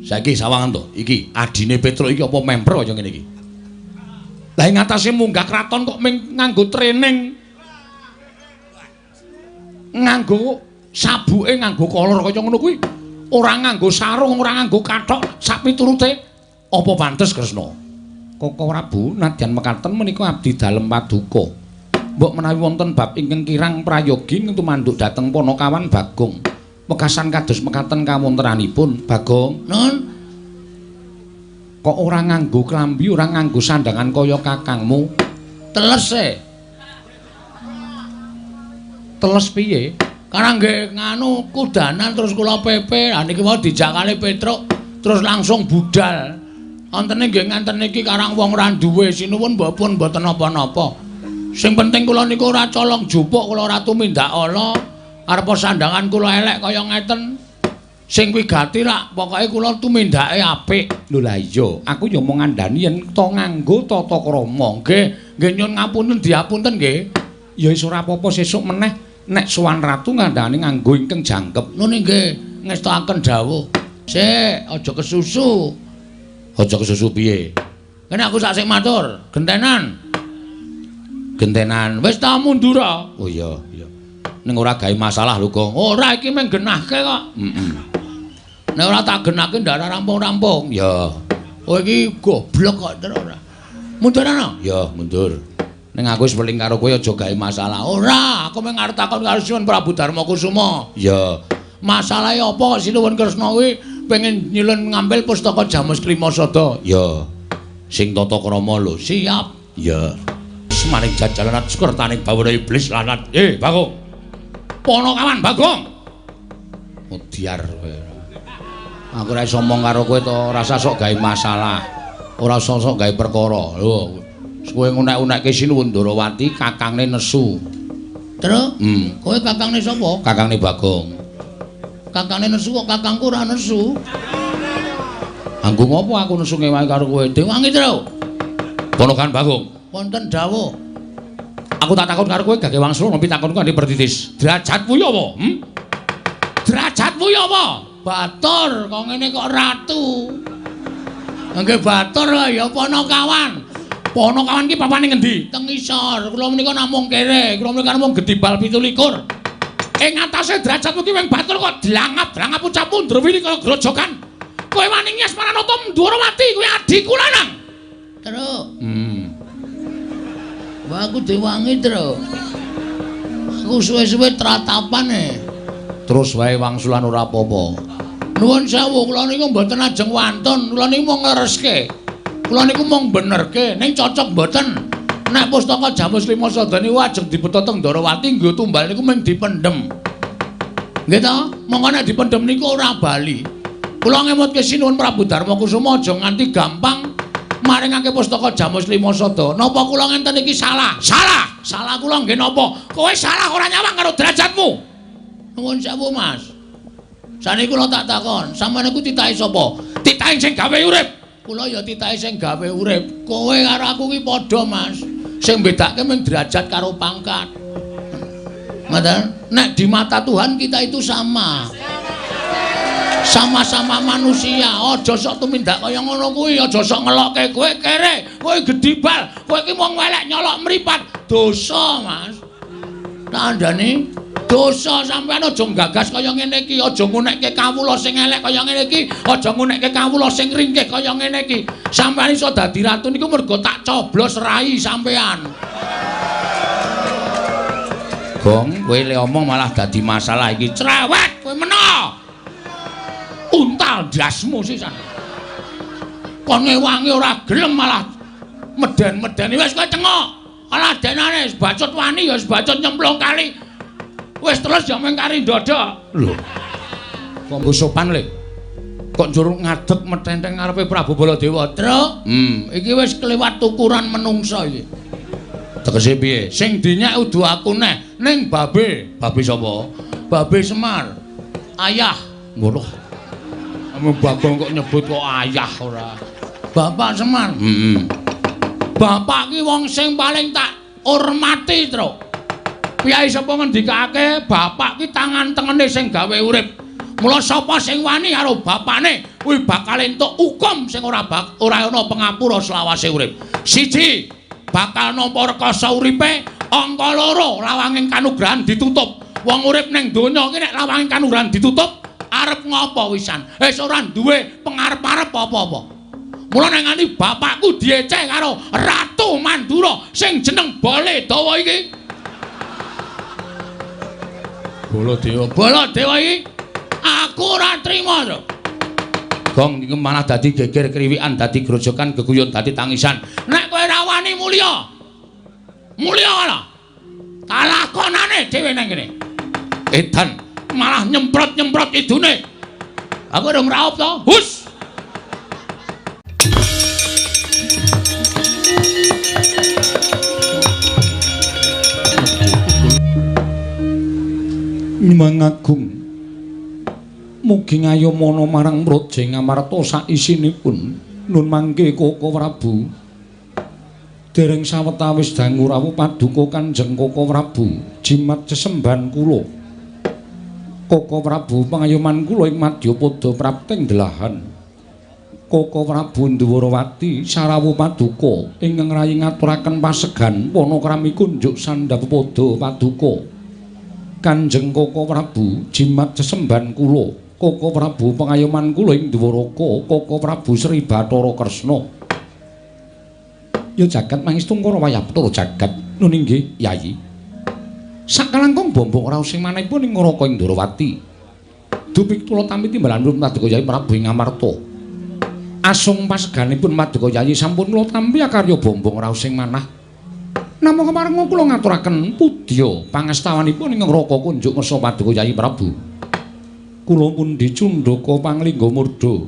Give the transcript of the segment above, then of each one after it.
Saiki sawangan to, iki adine Petruk iki apa memper kaya ngene iki? Lah ing atase munggah kraton kok ming nganggo training. Nganggo sabuke nganggo kolor kaya ngono kuwi. Ora nganggo sarung, ora nganggo kathok sak piturute. Apa pantes Kresna? Koko Prabu nadyan mekaten menika abdi dalem paduka. Mbok menawi wonten bab ingkang kirang prayogi tumanduk dhateng Panakawan Bagong. Wekasan kados mekaten kawontenanipun Bagong. Nun. Kok ora nganggo klambi, ora nganggo sandangan kaya kakangmu? Teles e. Teles piye? Karena nggih nganu kudanan terus kula pepe. Lah niki wau dijak kali Petruk terus langsung budal. Wontene nggih nganten niki karang wong ora duwe sinuwun mbok pun mboten napa-napa. Sing penting kula niku ora colong jupuk, kula ora tumindak ala. Arep sandangan kula elek kaya ngeten. Sing wigati rak pokoke kula tumindake apik. Lho lah iya, aku ya mung ngandani yen to nganggo tata krama. Nggih, nggih nyuwun ngapunten diapunten nggih. Ya wis ora apa-apa sesuk meneh nek sowan ratu ngandani nganggo ingkang jangkep. Nun nggih, ngestokaken dawuh. Sik, aja kesusu. Aja kesusu piye? Kene aku sak sik matur, gentenan. Gentenan. Wis ta mundur. Oh iya, iya. Ning ora gawe masalah lho, Gong. Ora iki mung genahke kok. Heeh. Nek ora tak genahke ndak rampung-rampung. Ya. Oh iki goblok kok terus ora. Mundur ana? Ya, mundur. Ning aku wis weling karo kowe aja gawe masalah. Ora, aku mung arep takon karo Sinuwun Prabu Darma Kusuma. Ya. Masalahe apa kok Sinuwun Kresna kuwi pengen nyilun ngambil pustaka Jamus Klima Sada? Ya. Sing tata krama lho. Siap. Ya. Semaning jajalan sekertaning bawana iblis lanat. Bagong. Panakawan Bagong. Mudyar kowe. Aku ora iso omong karo kowe to, ora usah sok gawe masalah. Ora usah sok gawe perkara. Lho, kowe ngunek-unekke Sinuwun Ndorowati kakangne nesu. Terus? Kowe kakangne sapa? Kakangne Bagong. Kakangne nesu kok kakangku ora nesu. Anggo ngopo aku nesu ngewangi karo kowe? Dewangi, Tru. Ponokan Bagong. Wonten dawuh. Aku tak takon karo kowe gage wangsul ngopi takonku kanthi pertitis. Derajatmu ya apa? Derajatmu ya apa? Batur, kok ngene kok ratu. Nggih batur ya Panakawan. Panakawan ki papane ngendi? Teng isor. Kula menika namung kere, kula menika namung gedibal 27. Ing atase derajatmu ki wing batur kok dlangap-dlangap ucapmu ndrewili kaya grojogan. Kowe wani ngias Maranata Ndorowati kuwi adhiku lanang. Terus. Wah aku diwangi, Tru. Aku suwe-suwe tratapan e. Terus wae wangsulan ora apa-apa. Nuwun sewu, kula niku mboten ajeng wantun, kula niku mung nglereske. Kula niku mung benerke, ning cocok mboten. Nek pustaka Jamus Lima Sada niku ajeng dibeta teng Ndorowati nggo tumbal niku mung dipendhem. Nggih ta? Monggo nek dipendhem niku ora bali. Kula ngemutke Sinuwun Prabu Darma Kusuma aja nganti gampang maringake pustaka Jamus Lima Sada. Napa kula ngenten iki salah? Salah. Salah kula nggih napa? Kowe salah ora nyawang karo derajatmu. Nuwun sewu, Mas. Saniki kula tak takon, sampeyan niku titahe sapa? Titahe sing gawe urip. Kula ya titahe sing gawe urip. Kowe karo aku ki padha, Mas. Sing bedake mung derajat karo pangkat. Ngoten? Nek di mata Tuhan kita itu sama. Sama-sama manusia. Aja sok tumindak kaya ngono kuwi, aja sok ngelokke kowe kere, kowe gedibal, kowe iki wong elek nyolok mripat. Dosa, Mas. Tandane dosa sampean aja nggagas kaya ngene iki, aja ngunekke kawula sing elek kaya ngene iki, aja ngunekke kawula sing ringkih kaya ngene iki. Sampean iso dadi ratu niku mergo tak coblos rai sampean. Gong, kowe le omong malah dadi masalah iki. Cerewet kowe meno. Untal ndasmu sisan. Kon ngewangi ora gelem malah meden-medeni wis kowe cengok. Alah denane bacut wani ya bacut nyemplung kali. Wis terus ya mung kari ndodok. Lho. Kok nggo sopan le? Kok njur ngadeg metenteng ngarepe Prabu Baladewa? Truk. Iki wis kliwat tukuran menungsa iki. Tegese piye? Sing dinyek udu aku neh ning babe. Babe sapa? Babe Semar. Ayah. Ngono. Ame Bagong kok nyebut kok ayah ora. Bapak Semar. Heeh. Bapak ki wong sing paling tak hormati, Truk. Piyai sapa ngendikake bapak ki tangan tengene sing gawe urip. Mula sapa sing wani karo bapane, kuwi bakal entuk hukum sing ora ana pangapura selawase urip. Siji, bakal nampa rekasa uripe, angka loro lawanging kanugrahan ditutup. Wong urip ning donya iki nek lawanging kanugrahan ditutup, arep ngopo wisan? Wis ora duwe pengarep-arep apa-apa. Mula nek nganti bapakku dieceh karo Ratu Mandura sing jeneng Baladewa iki. Baladewa, Baladewa iki aku ora trima to. Gong iki malah dadi geger kriwikan, dadi grojokan, geguyon, dadi tangisan. Nek kowe ora wani mulya. Mulya ana. Kalakonane dhewe nang kene. Edan malah nyemprot-nyemprot idune. Aku urung raup to. Hus. Mangagung mugi ngayomana marang Praja Ngamarta saisinipun nun mangke Koko Prabu. Dereng sawetawis dangu rawuh paduka Kanjeng Koko Prabu jimat sesembahan kula. Koko Prabu pangayoman kula ing madyapada prapting delahan. Koko Prabu Ndwarawati sarawuh paduka ingkang rayi ngaturaken pasegan panakrami kunjuk sandhap pada paduka. Kanjeng Koko Prabu jimat sesembahan kula. Koko Prabu pangayoman kula ing Dwaraka. Koko Prabu Sri Bathara Kresna. Ya jagat mangestu ngkara wayah Bathara jagat. Nun inggih Yayi. Sakalangkung bombong raos sing manahipun ing Raka ing Ndwarawati. Dupik kula tampi timbalan Paduka Yayi Prabu ing Amarta. Asung paseganipun Paduka Yayi sampun kula tampi akarya bombong raos sing manah. Namung keparenga kula ngaturaken pudya pangastawanipun ing Raka kunjuk ngersa Paduka Yayi Prabu. Kula pundi cundhaka panglingga murda.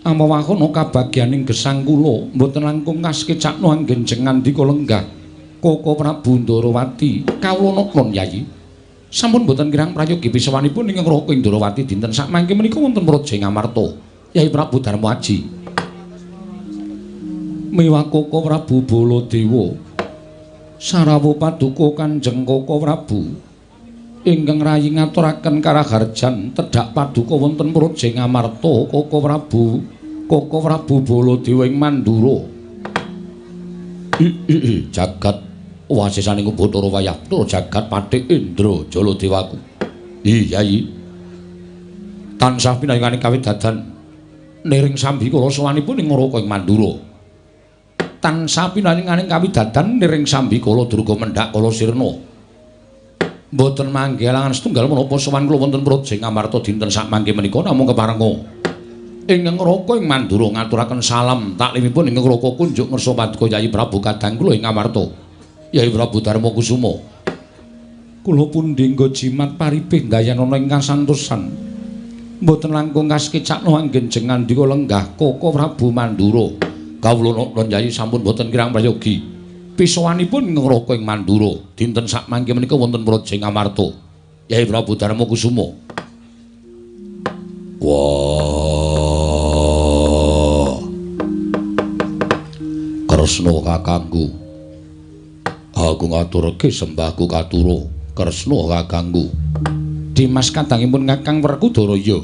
Amawahana kabagyaning gesang kula mboten langkung kasekecakna anggen jeng ngandika lenggah Koko Prabu Ndwarawati. Kawula nokon Yayi. Sampun mboten kirang prayogi pisawanipun ing Raka Ndwarawati dinten sakmangke menika wonten Praja Ngamarta. Yayi Prabu Darma Aji. Miwah Koko Prabu Baladewa. Sarawuh paduka Kanjeng Koko Prabu ingkang rayi ngaturaken karaharjan tedhak paduka wonten Praja Ngamarta Koko Prabu Koko Prabu Baladewa ing Mandura. Jagat wasisaning Bathara wayah Bathara jagat Pathik Indra Jaladewaku. Yayi. Tansah pinayungane kawidadan niring sambikala sowanipun ing Raka ing Mandura. Tansah pinanganing kawidadan niring sambikala durga mendhak kala sirna. Mboten mangke alangan setunggal menapa sowan kula wonten Praja Ngamarta dinten sakmangke menika namung keparenga ingkang Raka ing Mandura ngaturaken salam taklimipun ingkang Raka kunjuk ngersa Paduka Yayi Prabu kadang kula ing Ngamarta. Yayi Prabu Darma Kusuma. Kula pundi nggo jimat paripih ndayanana ing kasantosan. Mboten langkung kasekecakna anggen jeng ngandika lenggah Koko Prabu Mandura. Kawula nokon Yayi sampun boten kirang prayogi. Pisawanipun ngraka ing Mandura dinten sakmangke menika wonten Praja Ngamarta. Yayi Prabu Darma Kusuma. Wah. Kresna kakangku. Aku ngaturke sembahku katura. Kresna kakangku. Dimas kadangipun Kakang Werkudara ya.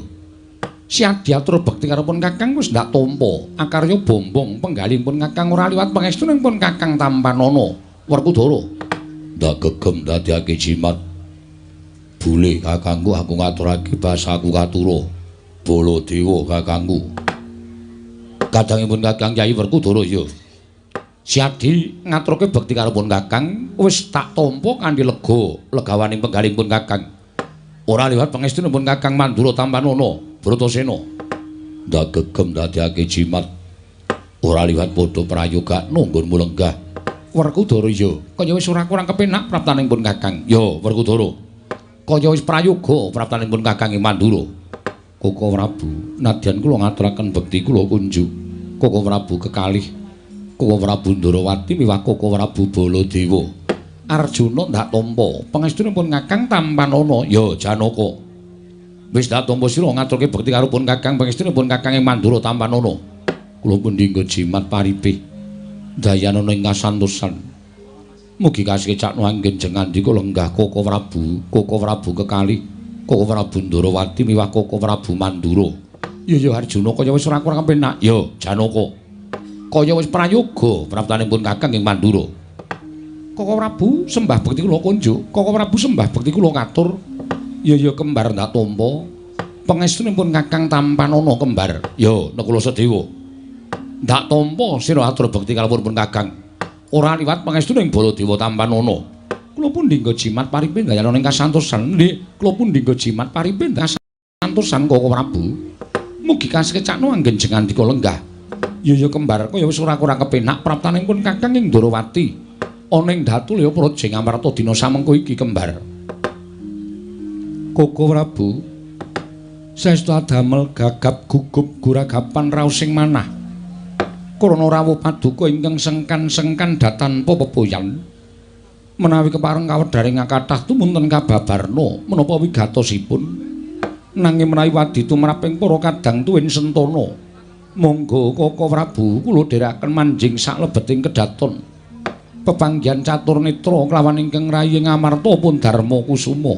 Siadi atur bekti karepun Kakang wis ndak tampa. Akarya bombong penggalipun Kakang ora liwat pangestunipun Kakang tampanana Werkudara. Ndak gegem dadekake jimat. Bule kakangku aku ngaturake basaku katura. Baladewa kakangku. Kadangipun Kakang Yayi Werkudara ya. Siadi ngaturke bekti karepun Kakang wis tak tampa kanthi lega legawaning penggalipun Kakang. Ora liwat pangestunipun Kakang Mandura tampanana Bratasena. Ndak gegem dadekake jimat. Ora liwat padha prayogakna nggonmu lenggah. Werkudara ya, kaya wis ora kurang kepenak praptaning pun Kakang. Ya, Werkudara. Kaya wis prayoga praptaning pun Kakang ing Mandura. Koko Prabu, nadyan kula ngaturaken bekti kula kunjuk. Koko Prabu kekalih. Koko Prabu Ndwarawati miwah Koko Prabu Baladewa. Arjuna ndak tampa. Pangestunipun Kakang tampanana. Ya, Janaka. Wis dak tampa sira ngaturke bekti karo pun Kakang pangestunipun Kakang ing Mandura tampanana. Kula pundi nggo jimat paripih dayanana ing kasantosan. Mugi kasekecakna anggen jeng ngandika lenggah Koko Prabu, Koko Prabu kekalih, Koko Prabu Ndwarawati miwah Koko Prabu Mandura. Ya ya Arjuna kaya wis ora kurang kepenak. Ya Janaka. Kaya wis prayoga praptanipun Kakang ing Mandura. Koko Prabu sembah bekti kula kunjuk. Koko Prabu sembah bekti kula katur. Ya ya kembar ndak tampa. Pangestunipun Kakang tampanana kembar. Ya Nakula Sadewa. Ndak tampa sira atur bekti kalipun Kakang. Ora liwat pangestuning Baladewa tampanana. Kula pun dinggo jimat paripin dayana ing kasantosan. Nggih, kula pun dinggo jimat paripin kasantosan Koko Prabu. Mugi kasekecakno anggen jengandika lenggah. Ya ya kembar kaya wis ora kurang kepenak praptanipun Kakang ing Ndorowati. Ana ing Datulya Praja Ngamarta dina samengko iki kembar. Koko Prabu saestu adamel gagap gugup guragapan raosing manah. Krana rawuh paduka ingkang sengkan-sengkan datanpa pepoyan. Menawi kepareng kawedharing kathah tumunten kababarna menapa wigatosipun. Nanging menawi wadi tumraping para kadang tuwin sentana, monggo Koko Prabu kula dherekaken manjing saklebeting kedaton. Pepanggihan catur netra kelawan ingkang rayi Ngamarta pun Darma Kusuma.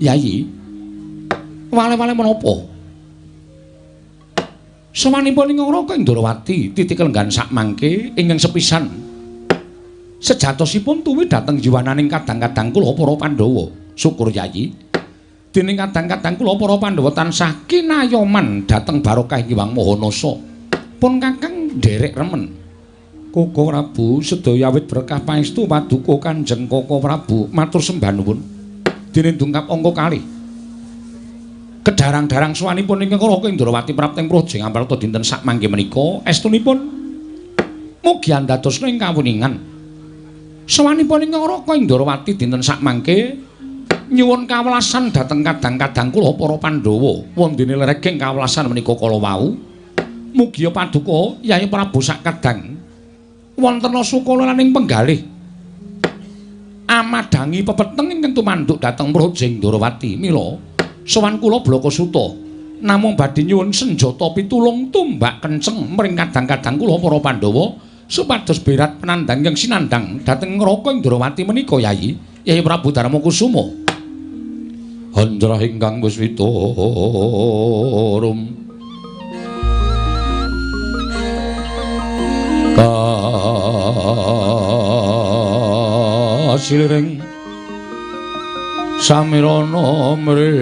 Yayi, wale-wale menapa? Sowanipun ing Raka Ndorowati titik lenggan sakmangke ingkang sepisan. Sejatosipun tuwi dhateng jiwananing kadang-kadang kula para Pandhawa. Syukur Yayi. Dening kadang-kadang kula para Pandhawa tansah kinayoman dhateng barokah Hyang Maha Nasa. Pun Kakang nderek remen. Koko Prabu sedaya awit berkah pangestu paduka Kanjeng Koko Prabu matur sembah nuwun. Dene dungkap angka kalih. Kedarang-darang sowanipun ingkang Raka Indrawati prapting praja Ngamarta dinten sakmangke menika estunipun mugi andadosna ing kawuningan. Sowanipun ingkang Raka Indrawati dinten sakmangke nyuwun kawelasan dhateng kadang-kadang kula para Pandhawa. Wondene lereging kawelasan menika kala wau. Mugia paduka Yayi Prabu sakadang wonten sukala lan ing penggalih amadhangi pepeteng ingkang tumanduk dhateng Praja Ndorowati. Mila sowan kula Blakasuta namung badhe nyuwun senjata pitulung tumbak kenceng mring kadang-kadang kula para Pandhawa supados berat penandang ingkang sinandang dhateng Raka Indrawati menika Yayi Yayi Prabu Darma Kusuma. Handrah ingkang wis witurum kasiliring samirana mri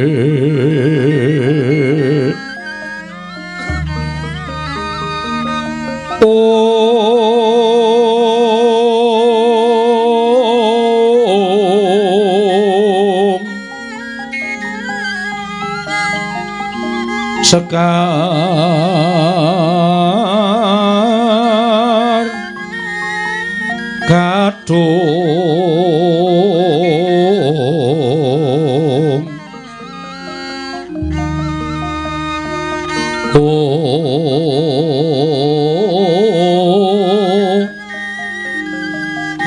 Sekar kadung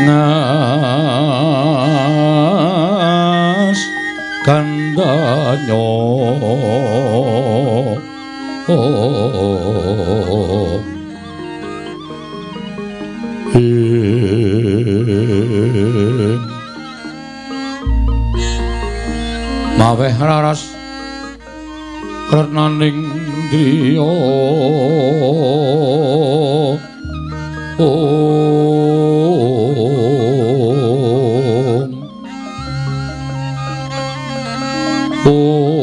ngas kandanyo maweh raras retnaning driya Om Om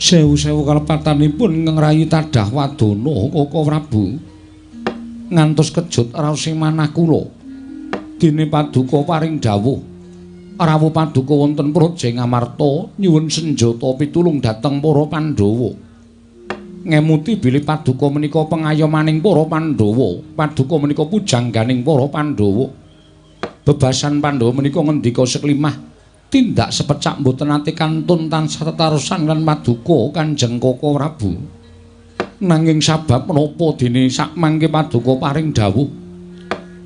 Sewu-sewu kalepatanipun ngrayi tadah wadana Koko Prabu ngantos kejut raosing manah kula. Dene paduka paring dawuh rawuh paduka wonten Praja Ngamarta nyuwun senjata pitulung dhateng para Pandhawa. Ngemuti bilih paduka menika pengayomaning para Pandhawa, paduka menika pujangganing para Pandhawa. Bebasan Pandhawa menika ngendika seklimah tindak sepecak mboten nate kantun tansah tetarosan lan paduka Kanjeng Koko Prabu. Nanging sabab menapa dene sakmangke paduka paring dawuh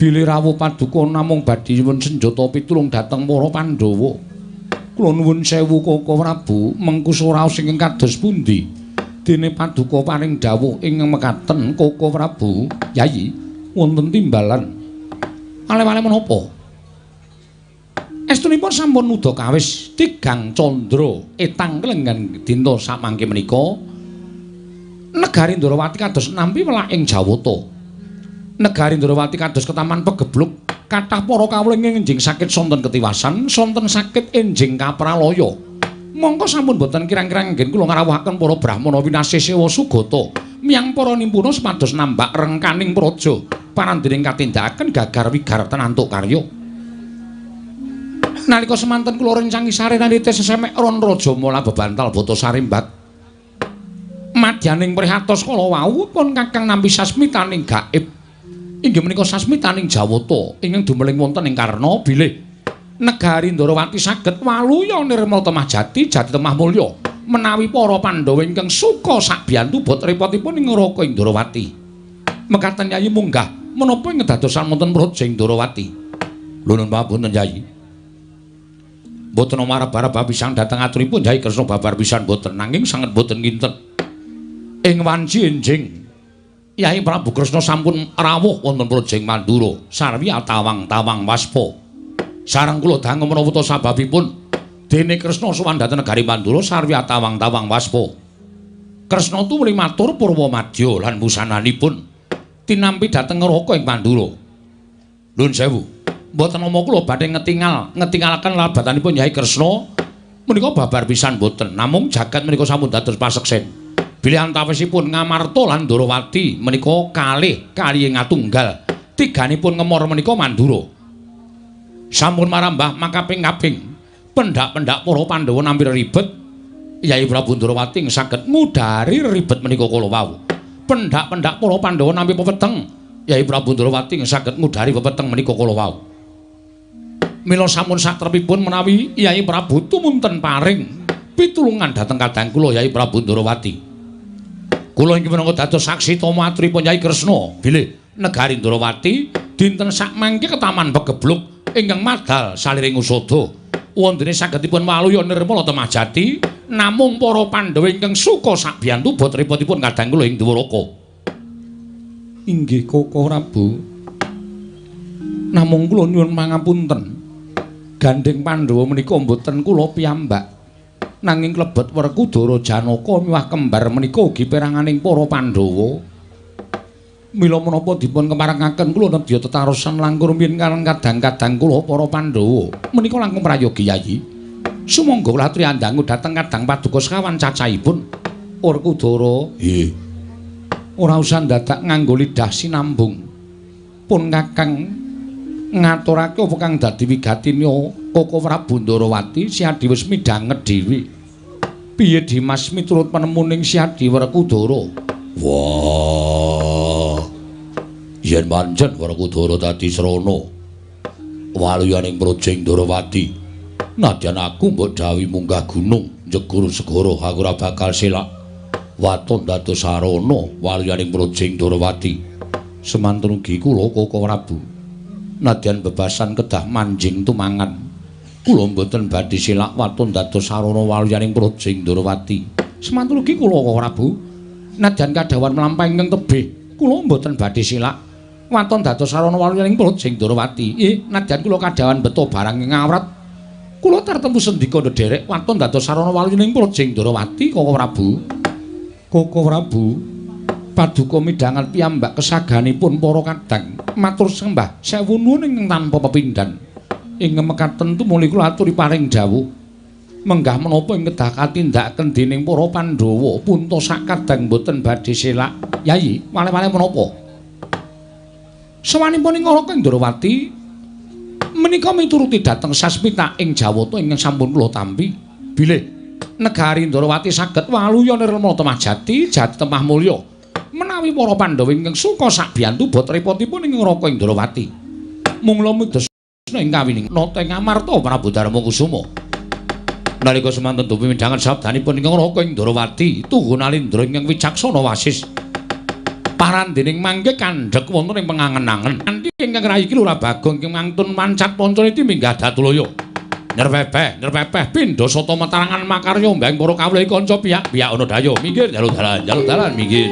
bilih rawuh paduka namung badhe nyuwun senjata pitulung dhateng para Pandhawa. Kula nuwun sewu Koko Prabu, mengku raos ingkang kados pundi? Dene paduka paring dawuh ingkang mekaten Koko Prabu, Yayi, wonten timbalan. Ale-ale menapa? Estunipun sampun nuda kawis tigang candra etang klenggan dinta samangke menika. Negari Ndrawati kados nampi welaking Jawata. Negari Ndrawati kados ketaman pegebluk, kathah para kawula enjing sakit sonten ketiwasan, sonten sakit enjing kapralaya. Mongko sampun boten kirang-kirang anggen kula ngrawuhaken para brahmana winasih sewa sugata miyang para nimpuna supados nambak rengkaning praja parandening katindakaken gagar wigar tenantuk karya. Nalika semanten kula rencangi sarenalite sesemek ron raja mula bebantal bata sarimbak. Madyaning prihatos kala wau pun kakang nampi sasmitaning gaib. Inggih menika sasmitaning Jawata ingkang dumeling wonten ing Karna bilih negari Ndrawati saged waluya nirmala temah jati jati temah mulya menawi para Pandhawa ingkang suka sabiyantu bot repotipun ing neraka ing Ndrawati. Mekaten Yayi munggah menapa ing kedadosan wonten praja ing Ndrawati. Lho nun papunten Yayi. Mboten marep-arep pisan dhateng aturipun Yayi Kresna babar pisan mboten nanging sanget mboten nginten. Ing wanci enjing Yai Prabu Kresna sampun rawuh wonten praja ing Mandura sarwi atawang-tawang waspa. Sareng kula dangu menawa ta sababipun dene Kresna sowan dhateng negari Mandura sarwi atawang-tawang waspa. Kresna tumuli matur purwa madya lan wusananipun tinampi dhateng neraka ing Mandura. Nuwun sewu, mboten nama kula badhe ngetingalaken labatanipun Yai Kresna menika babar pisan mboten, namung jagat menika sampun dados paseksen. Bilih antawisipun Ngamarta lan Ndrawati menika kalih kaliye ngatunggal, tiganipun ngemor menika Mandura. Sampun marambah makaping-kaping pendak-pendak para Pandhawa nampi ribet, Yai Prabu Ndrawati saged ngudari ribet menika kala wau. Pendak-pendak para Pandhawa nampi pepeteng, Yai Prabu Ndrawati saged ngudari pepeteng menika kala wau. Mila sampun satrepipun menawi Yai Prabu tumunten paring pitulungan dhateng kadang kula Yai Prabu Ndrawati. Kula inggih minangka dados saksi tama aturipun Yai Kresna bilih negari Ndrawati dinten sakmangke ketaman pegebluk ingkang madal saliring usada. Wondene sagedipun waluya nirmala temah jati namung para Pandhawa ingkang suka sabiyantu bot repotipun kadang kula ing Dwaraka. Inggih Koko Prabu. Namung kula nyuwun pangapunten. Gandheng Pandhawa menika mboten kula piyambak. Nanging klebet Werkudara Janaka miwah kembar menika ugi peranganing para Pandhawa. Mila menapa dipun kemarengaken kula nedya tetarosan langkung rumiyin kaliyan kadang-kadang kula para Pandhawa. Menika langkung prayogi Yayi. Sumangga kula aturi andangu dhateng kadang paduka sekawan cacahipun. Werkudara, nggih. Ora usah dadak nganggo lidah sinambung. Pun kakang ngaturake apa kang dadi wigatine Koko Prabu Ndrawati Siadi wis midhanget dhewe. Piye Dimas miturut penemuning Siadi Werkudara? Wah. Yen pancen Werkudara dadi srana waluyaning praja ing Ndrawati, nadyan aku mbok dawuhi munggah gunung njegur segara aku ora bakal selak. Waton dados sarana waluyaning praja ing Ndrawati. Semanten ugi kula Koko Prabu. Nadyan bebasan kedah manjing tumangan, kula mboten badhe selak waton dados sarana waluyaning praja ing Ndrawati. Semanten ugi kula Koko Prabu, nadyan kadhawan mlampah ingkang tebih, kula mboten badhe selak waton dados sarana waluyaning praja ing Ndrawati. Nadyan kula kadhawan beto barang ing awrat, kula tartemtu sendika ndherek waton dados sarana waluyaning praja ing Ndrawati. Koko Prabu, Koko Prabu, paduka midhangan piyambak kesaganipun para kadang matur sembah sewu nuwun ingkang tanpa pepindhan. Ing mekaten tumuli kula aturi paring dawuh menggah menapa ing kedah katindakaken dening para Pandhawa punta sakadang boten badhe selak. Yayi, wale-wale menapa? Sawanipun ing Neraka Ndrawati menika mituruti dhateng sasmita ing Jawata ingkang sampun kula tampi bilih negari Ndrawati saged waluya nirmala temah jati jati temah mulya menawi para Pandhawa ingkang suka sabiyantu bot repotipun ing neraka ing Ndrawati. Mung lumedesna ing kawining nata ing Amarta Prabu Darma Kusuma. Nalika semanten dupi midhanget sabdanipun ing neraka ing Ndrawati, tuhu nalindra ingkang wicaksana wasis. Parandening mangke kandhek wonten ing pengangen-angen. Kanthi ingkang rayi iki Lurah Bagong ingkang mantun mancat Pancaniti minggah Datulaya. Nyerpepeh, nyerpepeh pindha sata metarangan makarya mbang para kawula kanca piyak-piyak ana daya. Minggir jaluk dalan, jaluk dalan minggir.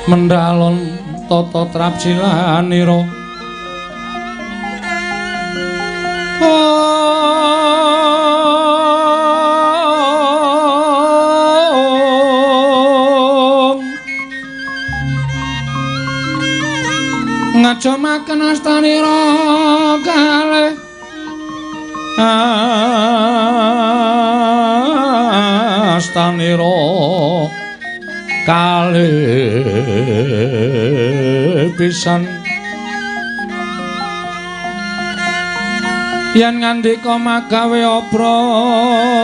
Mendalon tata trapsilanira ngajamaken astanira kalih astanira kalih pisan yen ngandika magawe obranta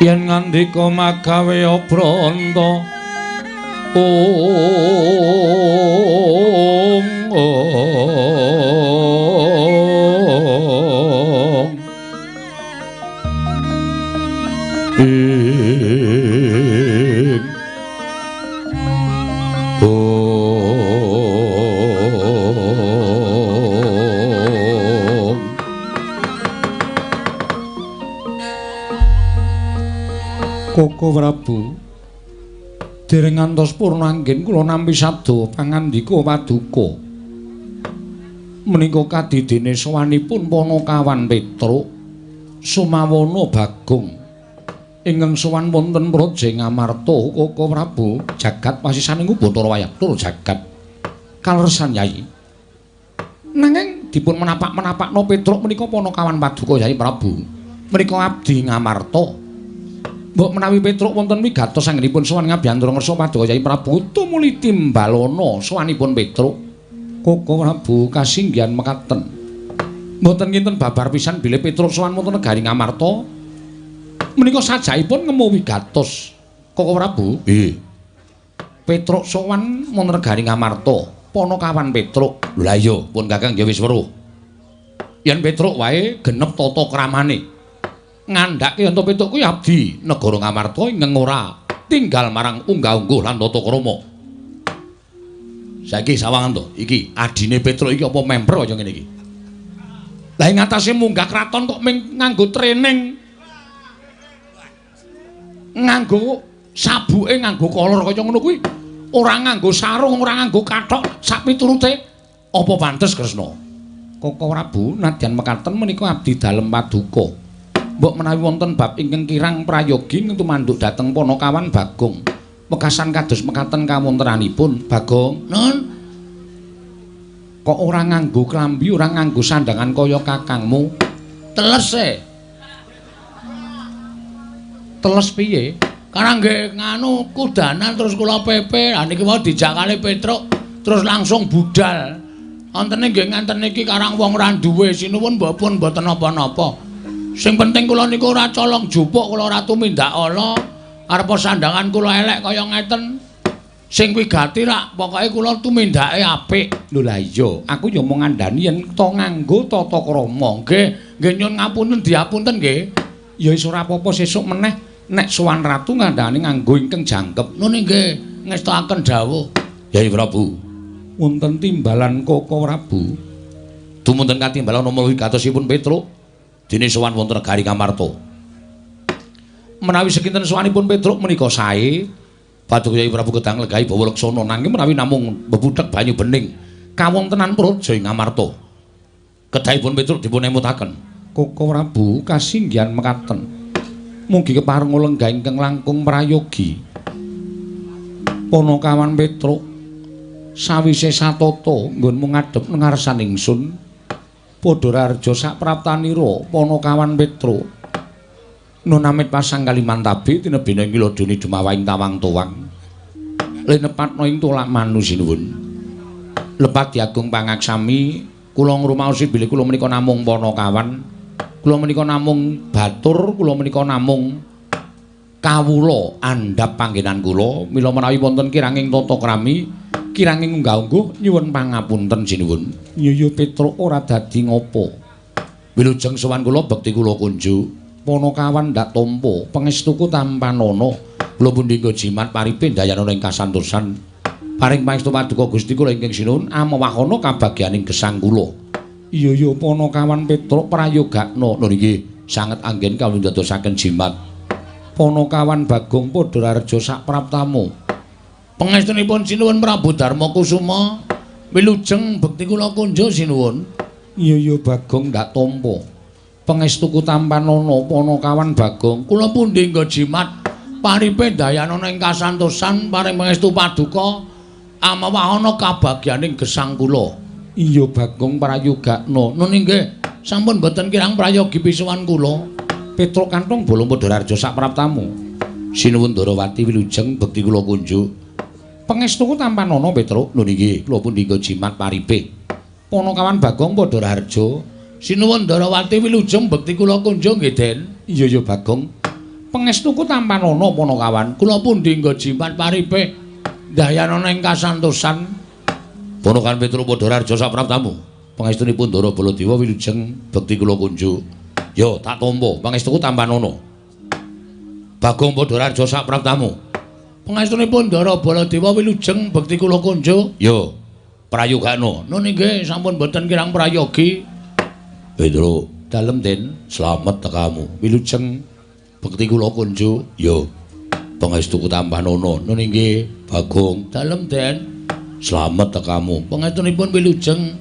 yen ngandika magawe obranta ong ong. Koko Prabu, dereng ngantos purna anggen kula nampi sabda pangandika paduka. Menika kadidene sowanipun Panakawan Petruk Sumawana Bagong ingkang sowan wonten Praja Ngamarta. Koko Prabu, jagat pasisaning Bathara Wayah tur jagat kaleresan Yai. Nanging dipun menapak-menapakno Petruk menika Panakawan paduka Yai Prabu. Menika abdi Ngamarta. Mbok menawi Petruk wonten wigatos anggenipun sowan ngabiyantara ngersa paduka Yai Prabu tumuli timbalana sowanipun Petruk. Koko Prabu kasinggihan mekaten. Mboten kinten babar pisan bilih Petruk sowan wonten negari Ngamarta. Menika sajaipun ngemu wigatos. Koko Prabu, nggih. Petruk sowan wonten negari Ngamarta. Panakawan Petruk. Lha iya, pun Kakang ya wis weruh. Yen Petruk wae genep tata kramane. Ngandhake yen to Petruk kuwi abdi negara Ngamarta ingkang ora tinggal marang unggah-ungguh lan tata krama. Saiki sawangan to, iki adine Petruk iki apa memper kaya ngene iki. Lah ing atase munggah kraton kok ming nganggo training. Nganggo sabuke nganggo kolor kaya ngono kuwi, ora nganggo sarung, ora nganggo kathok sak piturute. Apa pantes Kresna? Koko Prabu, nadyan mekaten menika abdi dalem paduka. Mbok menawi wonten bab ingkang kirang prayogi tumanduk dhateng Panakawan Bagong. Wekasan kados mekaten kawontenanipun Bagong. Nun. Kok ora nganggo klambi, ora nganggo sandangan kaya kakangmu? Teles e. Teles piye? Karena nggih nganu kudanan terus kula pepe. Lah niki wau dijak kali Petruk terus langsung budal. Wontene nggih nganten niki karang wong ora duwe sinuwun mbok pun mboten napa-napa. Sing penting kula niku ora colong jupuk, kula ora tumindak ala. Arepa sandangan kula elek kaya ngeten. Sing wigati rak pokoke kula tumindake apik. Lho lah iya, aku ya mung ngandani yen to nganggo tata krama. Nggih, nggih nyun ngapunten diapunten nggih. Ya wis ora apa-apa sesuk meneh nek sowan ratu ngandani nganggo ingkang jangkep. Nun nggih, ngestokaken dawuh. Yai Prabu, wonten timbalan Koko Prabu. Dumunten katimbalan nama wigatosipun Petruk. Dene sowan wonten negari Ngamarta. Menawi sekinten sowanipun Petruk menika sae, paduka Yai Prabu kedang legahi bawa leksana nanging menawi namung bebudhek banyu bening kawontenan praja ing Ngamarta. Kedahipun Petruk dipun emutaken. Koko Prabu kasinggihan mekaten. Mugi kepareng lenggah ingkang langkung prayogi. Panakawan Petruk sawise satata nggonmu ngadhep ngarsan ingsun. Padha raharja sapraptanira Panakawan Petruk. Nun amit pasang Kalimantabi tinebina ing wiladune dumawaing tawang tuwang. Linepatna ing tolak manu sinuwun. Lepat diagung pangaksami kula ngrumaosi bilih kula menika namung Panakawan. Kula menika namung batur, kula menika namung kawula andhap panggenan kula. Mila menawi wonten kiranging tata krami, kiranging unggah-ungguh nyuwun pangapunten sinuwun. Yuyu Petruk ora dadi ngopo. Wilujeng sowan kula bekti kula kunjuk. Panakawan ndak tampa, pangestuku tampanana. Kula pundi nggo jimat paripe ndayanana ing kasantosan. Paring pangestu paduka Gusti kula ingkang sinuwun amewahana kabagyaning gesang kula. Iya ya Panakawan Petruk prayogakna. Lho nggih, sanget anggen kawula ndadosaken jimat. Panakawan Bagong padha raharja sapraptamu. Pangestunipun sinuwun Prabu Darma Kusuma, wilujeng bekti kula kunjuk sinuwun. Iya ya Bagong ndak tampa. Pangestuku tampanana Panakawan Bagong. Kula pundi nggo jimat paripe ndayanana ing kasantosan paring pangestu paduka amewahana kabagyaning gesang kula. Iya Bagong prayogakna. Nun inggih, sampun mboten kirang prayogi pisuwan kula. Petruk kanthong bolong padha raharja sapraptamu. Sinuwun Darawati wilujeng bekti kula kunjuk. Pangestuku tampanana Petruk. Lho nggih, kula pundi nggo jimat paripe. Panakawan Bagong padha raharja. Sinuwun Darawati wilujeng bekti kula kunjuk nggih, Den. Iya ya Bagong. Pangestuku tampanana Panakawan. Kula pundi nggo jimat paripe ndayanana ing kasantosan. Panakawan Petruk padha raharja sapraptamu. Pangestunipun Ndara Baladewa wilujeng bekti kula kunjuk. Yo tak tampa, pangestuku tampanana. Bagong padha raharja sapraptamu. Pangestunipun Ndara Baladewa wilujeng bekti kula kunjuk. Yo prayogakna. Nun inggih, sampun mboten kirang prayogi. Petruk, dalem Den, slamet tekamu. Wilujeng bekti kula kunjuk. Yo. Pangestuku tambah nono. Nun inggih, Bagong. Dalem, Den. Slamet tekamu. Pangestunipun wilujeng.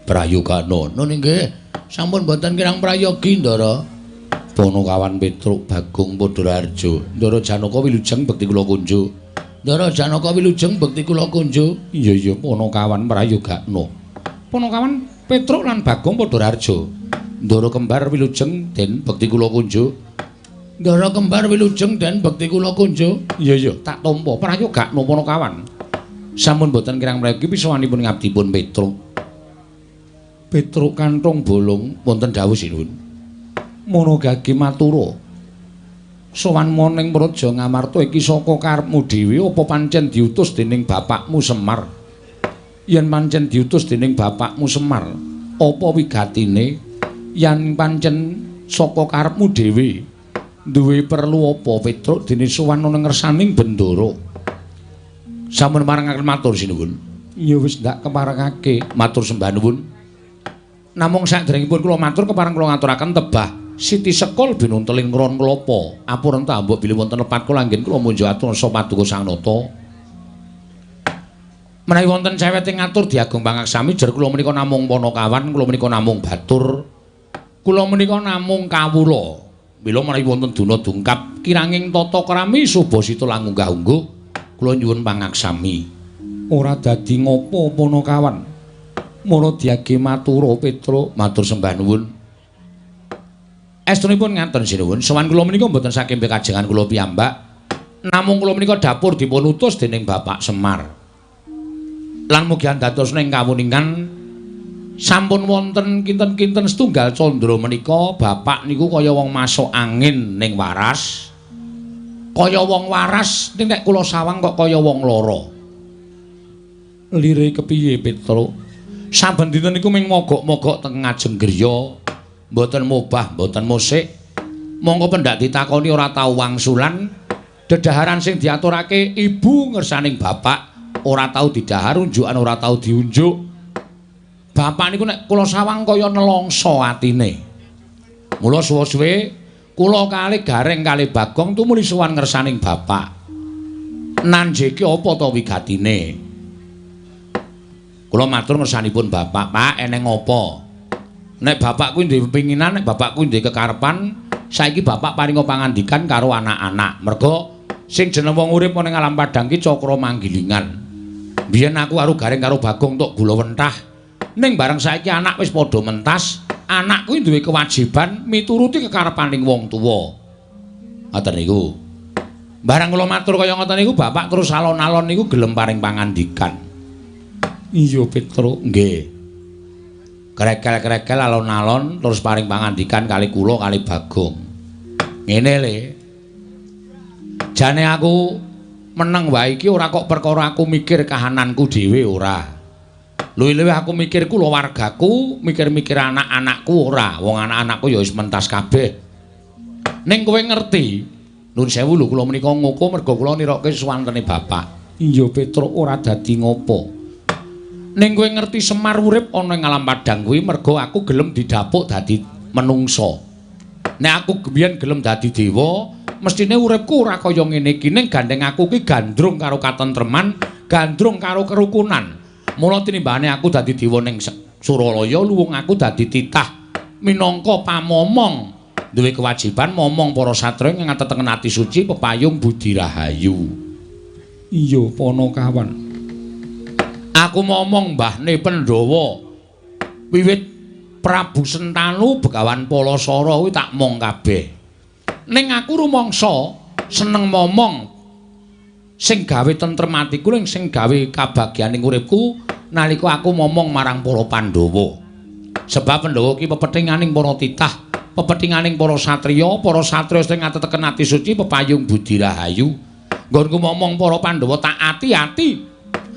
Prayogana. Nun inggih, sampun boten kirang prayogi, Ndara. Ponokawan Petruk Bagong Padharjo. Ndara Janaka wilujeng bekti kula kunjuk. Ndara Janaka wilujeng bekti kula kunjuk. Iya iya, Ponokawan prayogana. Ponokawan Petruk lan Bagong Padharjo. Ndara kembar wilujeng den bekti kula kunjuk. Ndara kembar wilujeng den bekti kula kunjuk. Iya iya, tak tampa prayogana Ponokawan. Sampun boten kirang prayogi pisawanipun ngabdipun Petruk. Petruk kanthong bolong wonten dawuh sinuwun. Monogage matura. Sowan moning Praja Ngamarta iki saka karepmu dhewe apa pancen diutus dening bapakmu Semar? Yen pancen diutus dening bapakmu Semar, apa wigatine? Yen pancen saka karepmu dhewe, duwe perlu apa Petruk dene sowan ana ngersaning Bendara? Sampun marengaken matur sinuwun. Ya wis ndak keparengake matur sembah nuwun. Namung saderengipun kula matur kepareng kula ngaturaken tebah Siti Sekul binunteling ron klapa. Apuren ta mbok bilih wonten lepat kula anggen kula munjuk atur sa paduka Sang Nata. Menawi wonten cewete ngatur diagung pangaksami jer kula menika namung Ponokawan, kula menika namung batur. Kula menika namung kawula. Mila menawi wonten duna dungkap kiranging tata krami subasita lan unggah-ungguh kula nyuwun pangaksami. Ora dadi ngopo Ponokawan. Mula diage matura Petruk, matur sembah nuwun. Estunipun ngaten sinuwun, sowan kula menika mboten saking pekajengan kula piyambak. Namung kula menika dapur dipun utus dening Bapak Semar. Lan mugi andados ing kawuningan sampun wonten kinten-kinten setunggal candra menika bapak niku kaya wong masuk angin ning waras. Kaya wong waras ning nek kula sawang kok kaya wong lara. Lire kepiye Petruk? Saben dinten niku ming mogok-mogok teng ngajeng griya. Mboten mobah, mboten musik. Monggo pendak ditakoni ora tau wangsulan. Dedaharan sing diaturake ibu ngersaning bapak ora tau didahar, unjukan ora tau diunjuk. Bapak niku nek kula sawang kaya nelongso atine. Mula suwe-suwe kula kalih Gareng kalih Bagong tumuli sowan ngersaning bapak. Nanjeke apa ta wigatine? Kula matur ngersanipun bapak, "Pak, eneng apa?" Nek bapak kuwi duwe pepinginan, nek bapak kuwi duwe kekarepan, saiki bapak paringa pangandikan karo anak-anak. Merga sing jeneng wong urip ana ing alam padhang ki cakra manggilingan. Biyen aku karo Gareng karo Bagong tok gula wentah. Ning bareng saiki anak wis padha mentas, anak kuwi duwe kewajiban mituruti kekarepaning wong tuwa. Ngoten niku. Bareng kula matur kaya ngoten niku, bapak terus alon-alon niku gelem paring pangandikan. Iya Petruk, nggih. Krekel-krekel alon-alon terus paring pangandikan kali kula kali Bagong. Ngene le. Jane aku meneng wae iki ora kok perkara aku mikir kahananku dhewe ora. Luwih-luwih aku mikir kulawargaku, mikir-mikir anak-anakku ora. Wong anak-anakku ya wis mentas kabeh. Ning kowe ngerti, nuwun sewu lho kula menika ngoko merga kula nirokke suwantene bapak. Iya Petruk ora dadi ngopo. Ning kowe ngerti Semar urip ana ing alam padhang kuwi merga aku gelem didapuk dadi menungsa. Nek aku biyen gelem dadi dewa, mestine uripku ora kaya ngene iki. Ning gandeng aku ki gandrung karo katentreman, gandrung karo kerukunan. Mula tinimbane aku dadi dewa ning Suralaya, luwung aku dadi titah minangka pamomong. Duwe kewajiban momong para satriya ing ngatetengen ati suci pepayung budi rahayu. Iya Ponokawan. Aku momong mbahne Pandhawa. Wiwit Prabu Sentanu Begawan Palasara kuwi tak mong kabeh. Ning aku rumangsa seneng momong sing gawe tentrem atiku ning sing gawe kabagyaning uripku nalika aku momong marang para Pandhawa. Sebab Pandhawa ki pepethinganing para titah, pepethinganing para satriya sing ngateteken ati suci pepayung budi rahayu. Nggonku momong para Pandhawa tak ati-ati.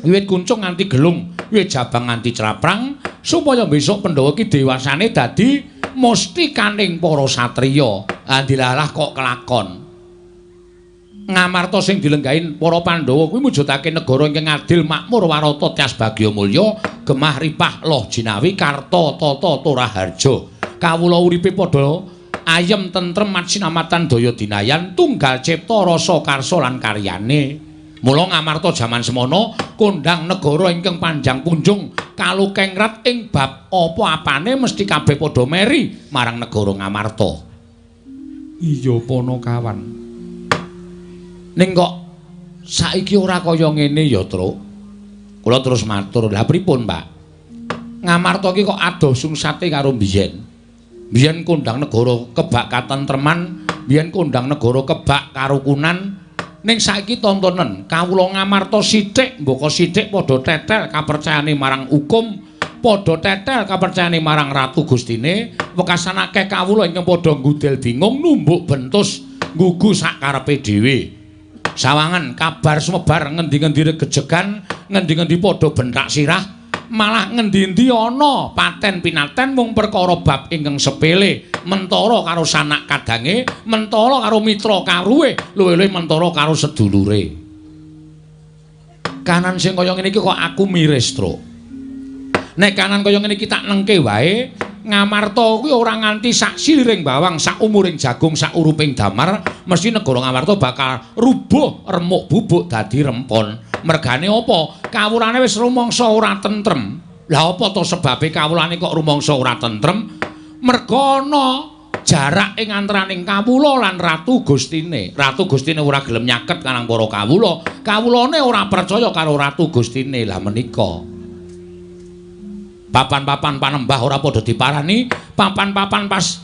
Wiwit kuncung nganti gelung, wiwit jabang nganti craprang, supaya besok Pandhawa ki dewasane dadi mustikaning para satriya. Andilalah kok kelakon. Ngamarta sing dilenggahin para Pandhawa kuwi mujudake negara ingkang adil, makmur, warata, tyas bagya mulya, gemah ripah loh jinawi, karta tata toraharja. Kawula uripe padha Ayem tentrem matsinamatan daya dinayan tunggal cipta rasa karsa lan karyane. Mula Ngamarta jaman semono kondhang negara ingkang panjang punjung kalukengrat ing bab apa-apane mesti kabeh padha meri marang negara Ngamarta. Iya Panakawan. Ning kok saiki ora kaya ngene ya, Truk. Kula terus matur, "Lah pripun, Pak? Ngamarta iki kok adoh sungsate karo biyen. Biyen kondhang negara kebak katentreman, biyen kondhang negara kebak karukunan. Ning saiki tontonen kawula Ngamarta sithik mbaka sithik padha tetel kapercayane marang hukum, padha tetel kapercayane marang Ratu Gustine, wekasan akeh kawula ingkang padha nggudel bingung numbuk bentus nggugu sak karepe dhewe. Sawangan kabar sumebar ngendi-ngendi regejegan, ngendi-ngendi padha bentak sirah, malah ngendi-endi ana paten pinaten mung perkara bab ingkang sepele, mentara karo sanak kadange, mentara karo mitra karuwe, luwih-luwih mentara karo sedulure. Kanan sing kaya ngene iki kok aku miris, Truk. Nek kanan kaya ngene iki tak nengke wae, Ngamarta kuwi ora nganti sak siliring bawang, sak umuring jagung, sak uruping damar, mesti negara Ngamarta bakal rubuh remuk bubuk dadi rempon. Mergane apa? Kawulane wis rumangsa ora tentrem. Lah apa to sebabe kawulane kok rumangsa ora tentrem? Merga ana jarak ing antaraning kawula lan Ratu Gustine. Ratu Gustine ora gelem nyaket karang para kawula. Kawulane ora percaya karo Ratu Gustine. Lah menika papan-papan panembah ora padha diparani, papan-papan pas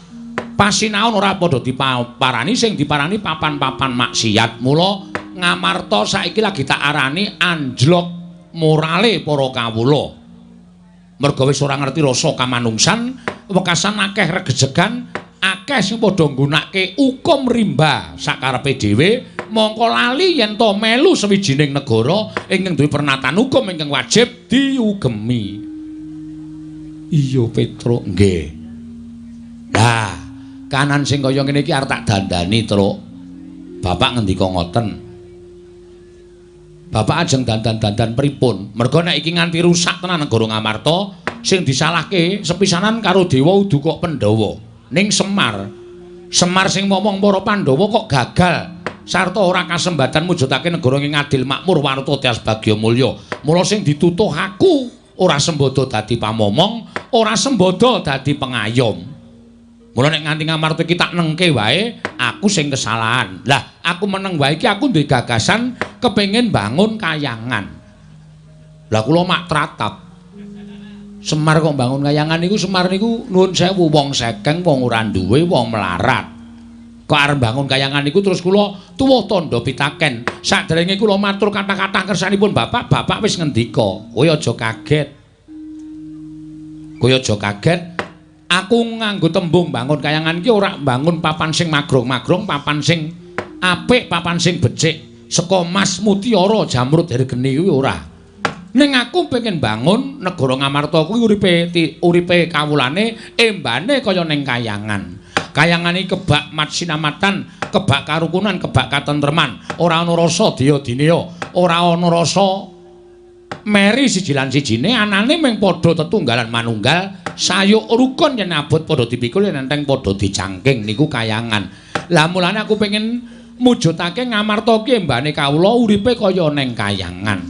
pasinaon ora padha diparani, sing diparani papan-papan maksiat. Mula Ngamarta saiki lagi tak arani anjlok morale para kawula. Merga wis ora ngerti rasa kamanungsan, wekasan akeh regejegan, akeh sing padha nggunakake hukum rimba sakarepe dhewe, mongko lali yen to melu sawijining negara ingkang duwe pernatan hukum ingkang wajib diugemi. Iya Petruk, nggih. Lah, kanan sing kaya ngene iki arep tak dandani, Truk. Bapak ngendika ngoten. Bapak ajeng dandan-dandan pripun? Merga nek iki nganti rusak tenan negara Ngamarta, sing disalahke sepisanan karo Dewa udu kok Pandhawa. Ning Semar. Semar sing momong para Pandhawa kok gagal sarta ora kasembatan mujudake negara ing adil makmur warta tias bagya mulya. Mula sing ditutuh aku ora sembodo dadi pamomong, ora sembodo dadi pengayom. Mula nek nganti Ngamarta iki tak nengke wae, aku sing kesalahan. Lah, aku meneng wae iki aku duwe gagasan kepengin bangun kayangan. Lah kula mak tratap. Semar kok bangun kayangan niku, Semar niku nuwun sewu wong sekeng, wong ora duwe, wong melarat. Kok arep bangun kayangan niku terus kula tuwuh tandha pitaken. Saderenge kula matur kathah-kathah kersanipun Bapak, Bapak wis ngendika, "Kowe aja kaget. Kowe aja kaget. Aku nganggo tembung bangun kayangan iki ora bangun papan sing magrong-magrong, papan sing apik, papan sing becik, saka mas mutiara jamrud hergeni kuwi ora. Ning aku pengen bangun negara Ngamarta kuwi uripe kawulane embane kaya ning kayangan. Kayangan iki kebak matsinamatan, kebak karukunan, kebak katentreman. Ora ana rasa daya-dineya, ora ana rasa meri siji lan sijine, anane mung padha tetunggalan manunggal, sayuk rukun yen abot padha dipikul, yen enteng padha dicangking. Niku kayangan. Lah mulane aku pengen mujudake Ngamarta ki embane kawula uripe kaya ning kayangan.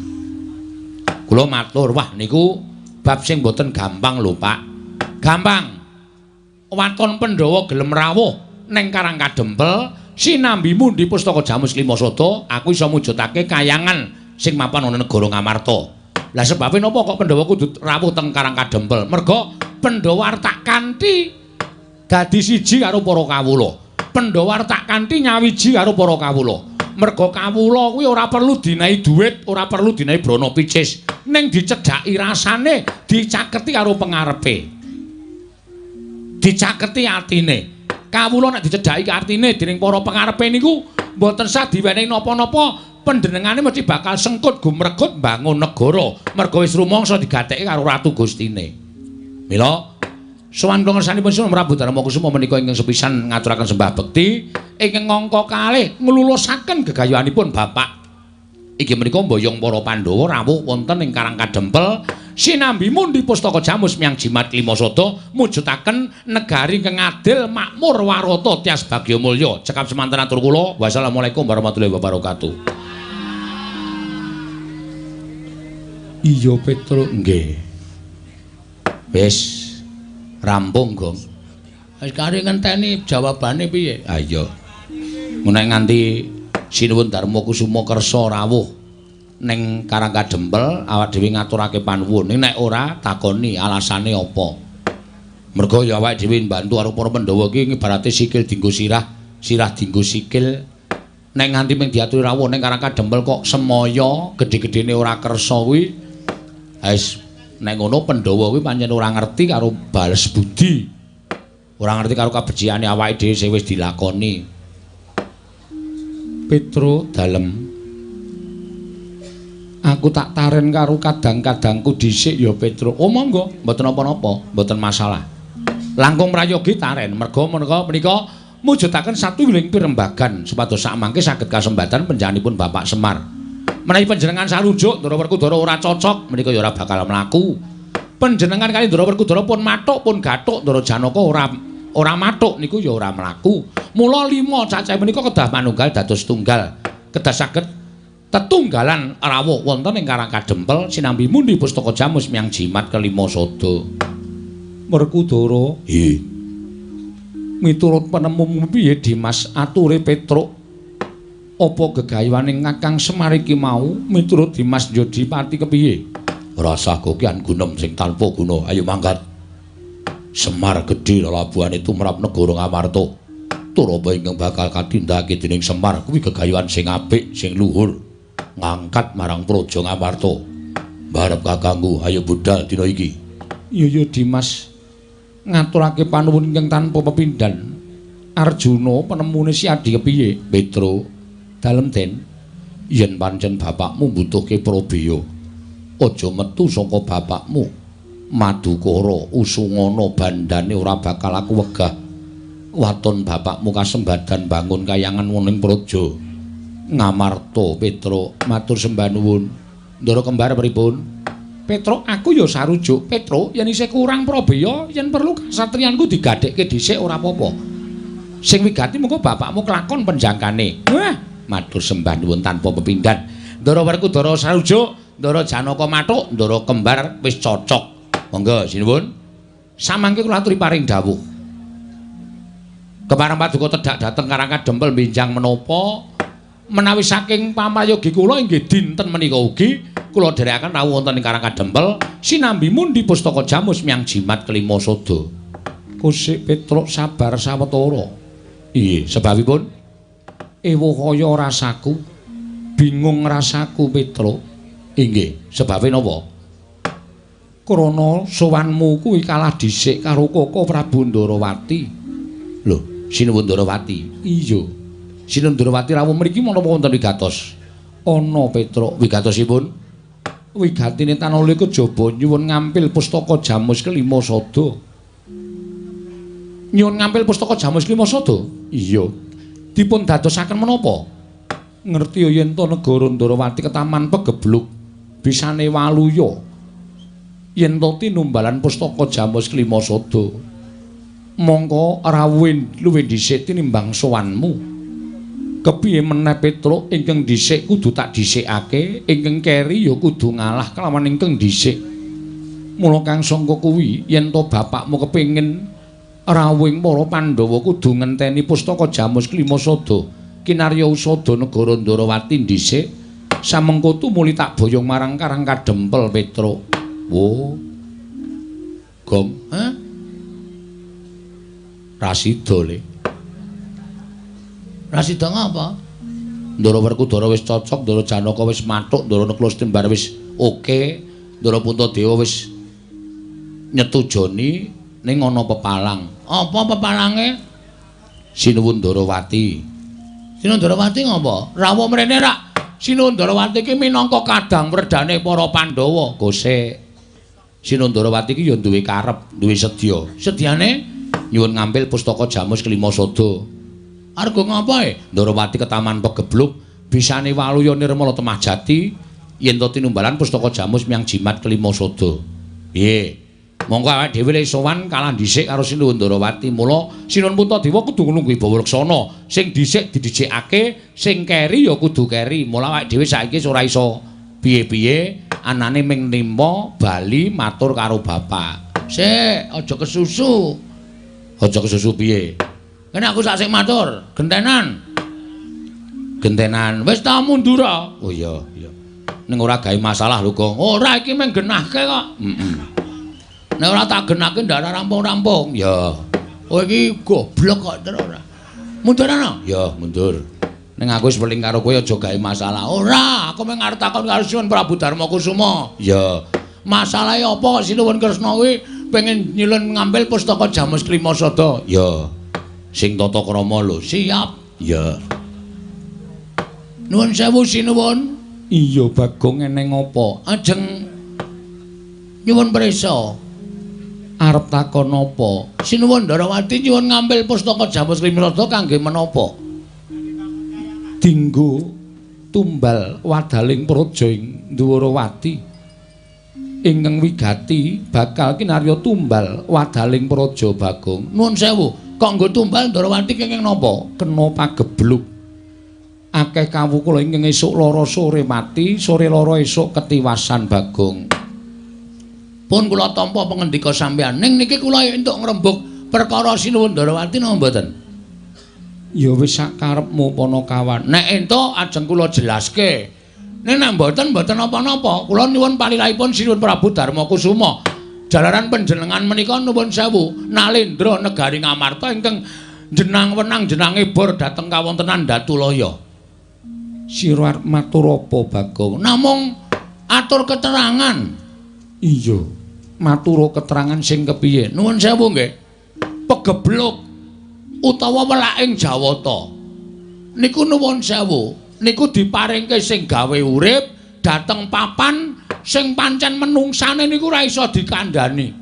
Kula matur, wah niku bab sing mboten gampang lho, Pak. Gampang. Waton Pandhawa gelem rawuh ning Karang Kadempel sinambi mundi pustaka Jamus Lima Sada, aku iso mujudake kayangan sing mapan ana negara Ngamarta. Lah sebabe napa kok Pandhawa kudu rawuh teng Karang Kadempel? Merga Pandhawa arep tak kanthi dadi siji karo para kawula. Pandhawa arep tak kanthi nyawiji karo para kawula. Merga kawula kuwi ora perlu dinahi dhuwit, ora perlu dinahi brana picis, ning dicedhaki rasane, dicaketi karo pengarepe. Dicaketi atine. Kawula nek dicedhaki artine dening para pengarepe niku mboten sah diwenehi napa-napa, panjenengane mesti bakal sengkut gumregut mbangun negara. Merga wis rumangsa digatekke karo Ratu Gustine. Mila sowan kula ngersanipun Sunan Prabu Darma Kusuma menika ingkang sepisan ngaturaken sembah bekti ingkang angka kalih nglulusaken gegayuhanipun Bapak. Inggih menika mboyong para Pandhawa rawuh wonten ing Karang Kadempel Sinambi mundi pustaka Jamus miang jimat kelima sada mujudaken negari ingkang adil makmur warata tias bagya mulya. Cekap semanten atur kula. Wassalamualaikum warahmatullahi wabarakatuh. Iya Petruk nggih. Wis rampung, Gong. Wis kari ngenteni jawabane piye? Ha iya. Nek nganti Sinuwun Darma Kusuma kersa rawuh ning Karang Kadempel awak dhewe ngaturake panuwun. Ning nek ora takoni alasane apa? Mergo ya awake dhewe mbantu karo para Pandhawa iki ibarate sikil dienggo sirah, sirah dienggo sikil. Nek nganti mung diaturi rawuh ning Karang Kadempel kok semaya gedhe-gedhene ora kersa kuwi. Wis nek ngono Pandhawa kuwi pancen ora ngerti karo bales budi. Ora ngerti karo kabeciane awake dhewe sing wis dilakoni. Petro dalem. Aku tak taren karo kadang-kadangku dhisik ya Petro. Oh monggo, mboten napa-napa, mboten masalah. Langkung prayogi taren merga menika mujudaken satunggiling pirembagan supados sakmangke saged kasembatan panjenenganipun Bapak Semar. Menawi panjenengan sarujuk Ndara Werkudara ora cocok menika ya ora bakal mlaku. Panjenengan kali Ndara Werkudara pun mathuk pun gathuk Ndara Janaka ora mathuk niku ya ora mlaku. Mula lima cacah menika kedah manunggal dados tunggal. Kedah saged tetunggalan rawuh wonten ing Karang Kadempel sinambi mundi pustaka Jamus miang jimat kelima sada. Werkudara, nggih. Miturut penemumu piye Dimas ature Petruk? Apa gegayuhane Kakang Semar iki mau miturut Dimas Jodipati kepiye? Rasah gokian gunem sing tanpa guna. Ayo mangkat. Semar gedhe lelabuhane tumrap negara Ngamarta. Turaba ingkang bakal katindakake dening Semar kuwi gegayuhan sing apik, sing luhur, ngangkat marang praja Ngamarta. Barep kakangku, ayo budal dina iki. Iya ya Dimas, ngaturake panuwun ingkang tanpa pepindhan. Arjuna penemune si Adi kepiye? Petro, dalem Den, yen pancen bapakmu mbutuhke prabeya, aja metu saka bapakmu. Madukara usungana bandane ora bakal aku wegah. Waton bapakmu kasembadan bangun kayangan wonten praja Ngamarta. Petro matur sembah nuwun. Ndara kembar pripun? Petro aku ya sarujuk. Petro yen isih kurang prabeya yen perlu kasatriyanku digadhekke dhisik ora apa-apa. Sing wigati mengko bapakmu kelakon penjangkane. Wah, matur sembah nuwun tanpa pepindhan. Ndara Werkudara sarujuk, Ndara Janaka mathuk, Ndara kembar wis cocok. Monggo sinuwun. Samangke kula aturi paring dawuh. Kepareng paduka tedhak dhateng Karang Kadempel benjang menapa menawi saking pamayogi kula inggih dinten menika ugi kula dherekaken rawuh wonten ing Karang Kadempel sinambi mundi pustaka Jamus miang jimat kelima sada. Kusik Petruk sabar sawetara. Iya, sebabipun ewuh kaya rasaku, bingung rasaku Petruk. Inggih, sebabe napa? Krana sowanmu kuwi kalah dhisik karo Koko Prabu Ndarawati. Lho, Sinuwun Ndarawati. Iya. Sinuwun Ndarawati rawuh mriki menapa wonten wigatos? Ana Petruk, wigatosipun wigatine tanala kejaba nyuwun ngampil pustaka Jamus kelima sada. Nyuwun ngampil pustaka Jamus kelima sada? Iya. Dipun dadosaken menapa? Ngerti yen to negara Ndarawati ketaman pegebluk bisane waluya. Yen to tinumbalan pustaka Jamus kelima sada. Mongko rawuhe luwih dhisik tinimbang sowanmu. Kepiye meneh Petruk ingkang dhisik kudu tak dhisikake, ingkang keri ya kudu ngalah kelawan ingkang dhisik. Mula kang sangka kuwi yen to bapakmu kepengin rawuhing para Pandhawa kudu ngenteni pustaka Jamus kelima sada kinarya usada negara Ndarawati dhisik, samengko tumuli tak boyong marang Karang Kadempel Petruk. Wo. Gong, ha? Rasida le. Rasida ngapa? Ndara Werkudara wis cocok, Ndara Janaka wis mathuk, Ndara Nekla Setembar wis oke, Ndara Puntadewa wis nyetujoni ning ana pepalang. Apa pepalange? Sinuwun Ndarawati. Sinuwun Ndarawati ngapa? Rawuh mrene rak. Sinuwun Ndarawati iki minangka kadang wredane para Pandhawa. Gosek. Sinuwun Ndarawati iki ya duwe karep, duwe sedya. Sedyane nyuwun ngampil pustaka Jamus kelima sada. Arga ngapa e? Ndarawati ketaman pegebluk bisane waluya nirmala temah jati yen to tinumbalan pustaka Jamus miang jimat kelima sada. Piye? Monggo awake dhewe le sowan kalah dhisik karo Sinuwun Ndarawati. Mula Sinuwun Puntadewa kudu nglungguhi bawa laksana. Sing dhisik didhisikake, sing keri ya kudu keri. Mula awake dhewe saiki ora iso piye-piye, anane ming nimpa bali matur karo bapak. Sik, aja kesusu. Aja kesusu piye? Kene aku sak sik matur, gentenan. Gentenan. Wis ta mundur. Oh iya, iya. Ning ora gawe masalah lho, Gong. Ora, iki mung genahke kok. Heeh. Nek ora tak genahke ndak rampung-rampung. Ya. Oh iki goblok kok terus ora. Mundur ana? Ya, mundur. Ning aku wis weling karo kowe aja gawe masalah. Ora, aku mung arep takon karo Sinuwun Prabu Darma Kusuma. Ya. Masalahe apa kok Sinuwun Kresna kuwi pengen nyilun ngambil pustaka Jamus Klima Sada? Ya. Sing tata krama lho. Siap. Ya. Nuwun sewu Sinuwun. Iya, Bagong, eneng apa? Ajeng nyuwun prisa. Arep takon apa? Sinuwun Ndarawati nyuwun ngambil pustaka Jamus Klima Sada kangge menapa? Dinggo tumbal wadaling praja ing Ndwarawati. Ingkang wigati bakal kinarya tumbal wadaling praja, Bagong. Nuwun sewu, kok nggo tumbal Ndarawati kenging napa? Kena pagebluk. Akeh kawula ingkang esuk lara sore mati, sore lara esuk ketiwasan, Bagong. Pun kula tampa pangendika sampeyan. Ning niki kula entuk ngrembug perkara Sinuwun Ndarawati napa mboten? Ya wis sak karepmu Panakawan. Nek entuk ajeng kula jelaske. Ning nek mboten, mboten napa-napa. Kula nyuwun palilahipun Sinuwun Prabu Darma Kusuma. Jalaran panjenengan menika nuwun sewu nalendra negari Ngamarta ingkang jenang wenang jenange bor dhateng kawontenan Datulaya. Sira arep matur apa, Bagong? Namung atur keterangan. Iya, matur keterangan sing kepiye? Nuwun sewu nggih. Pegebluk utawa welaking Jawata niku nuwun sewu, niku diparingke sing gawe urip dhateng papan sing pancen menungsane niku ora iso dikandhani.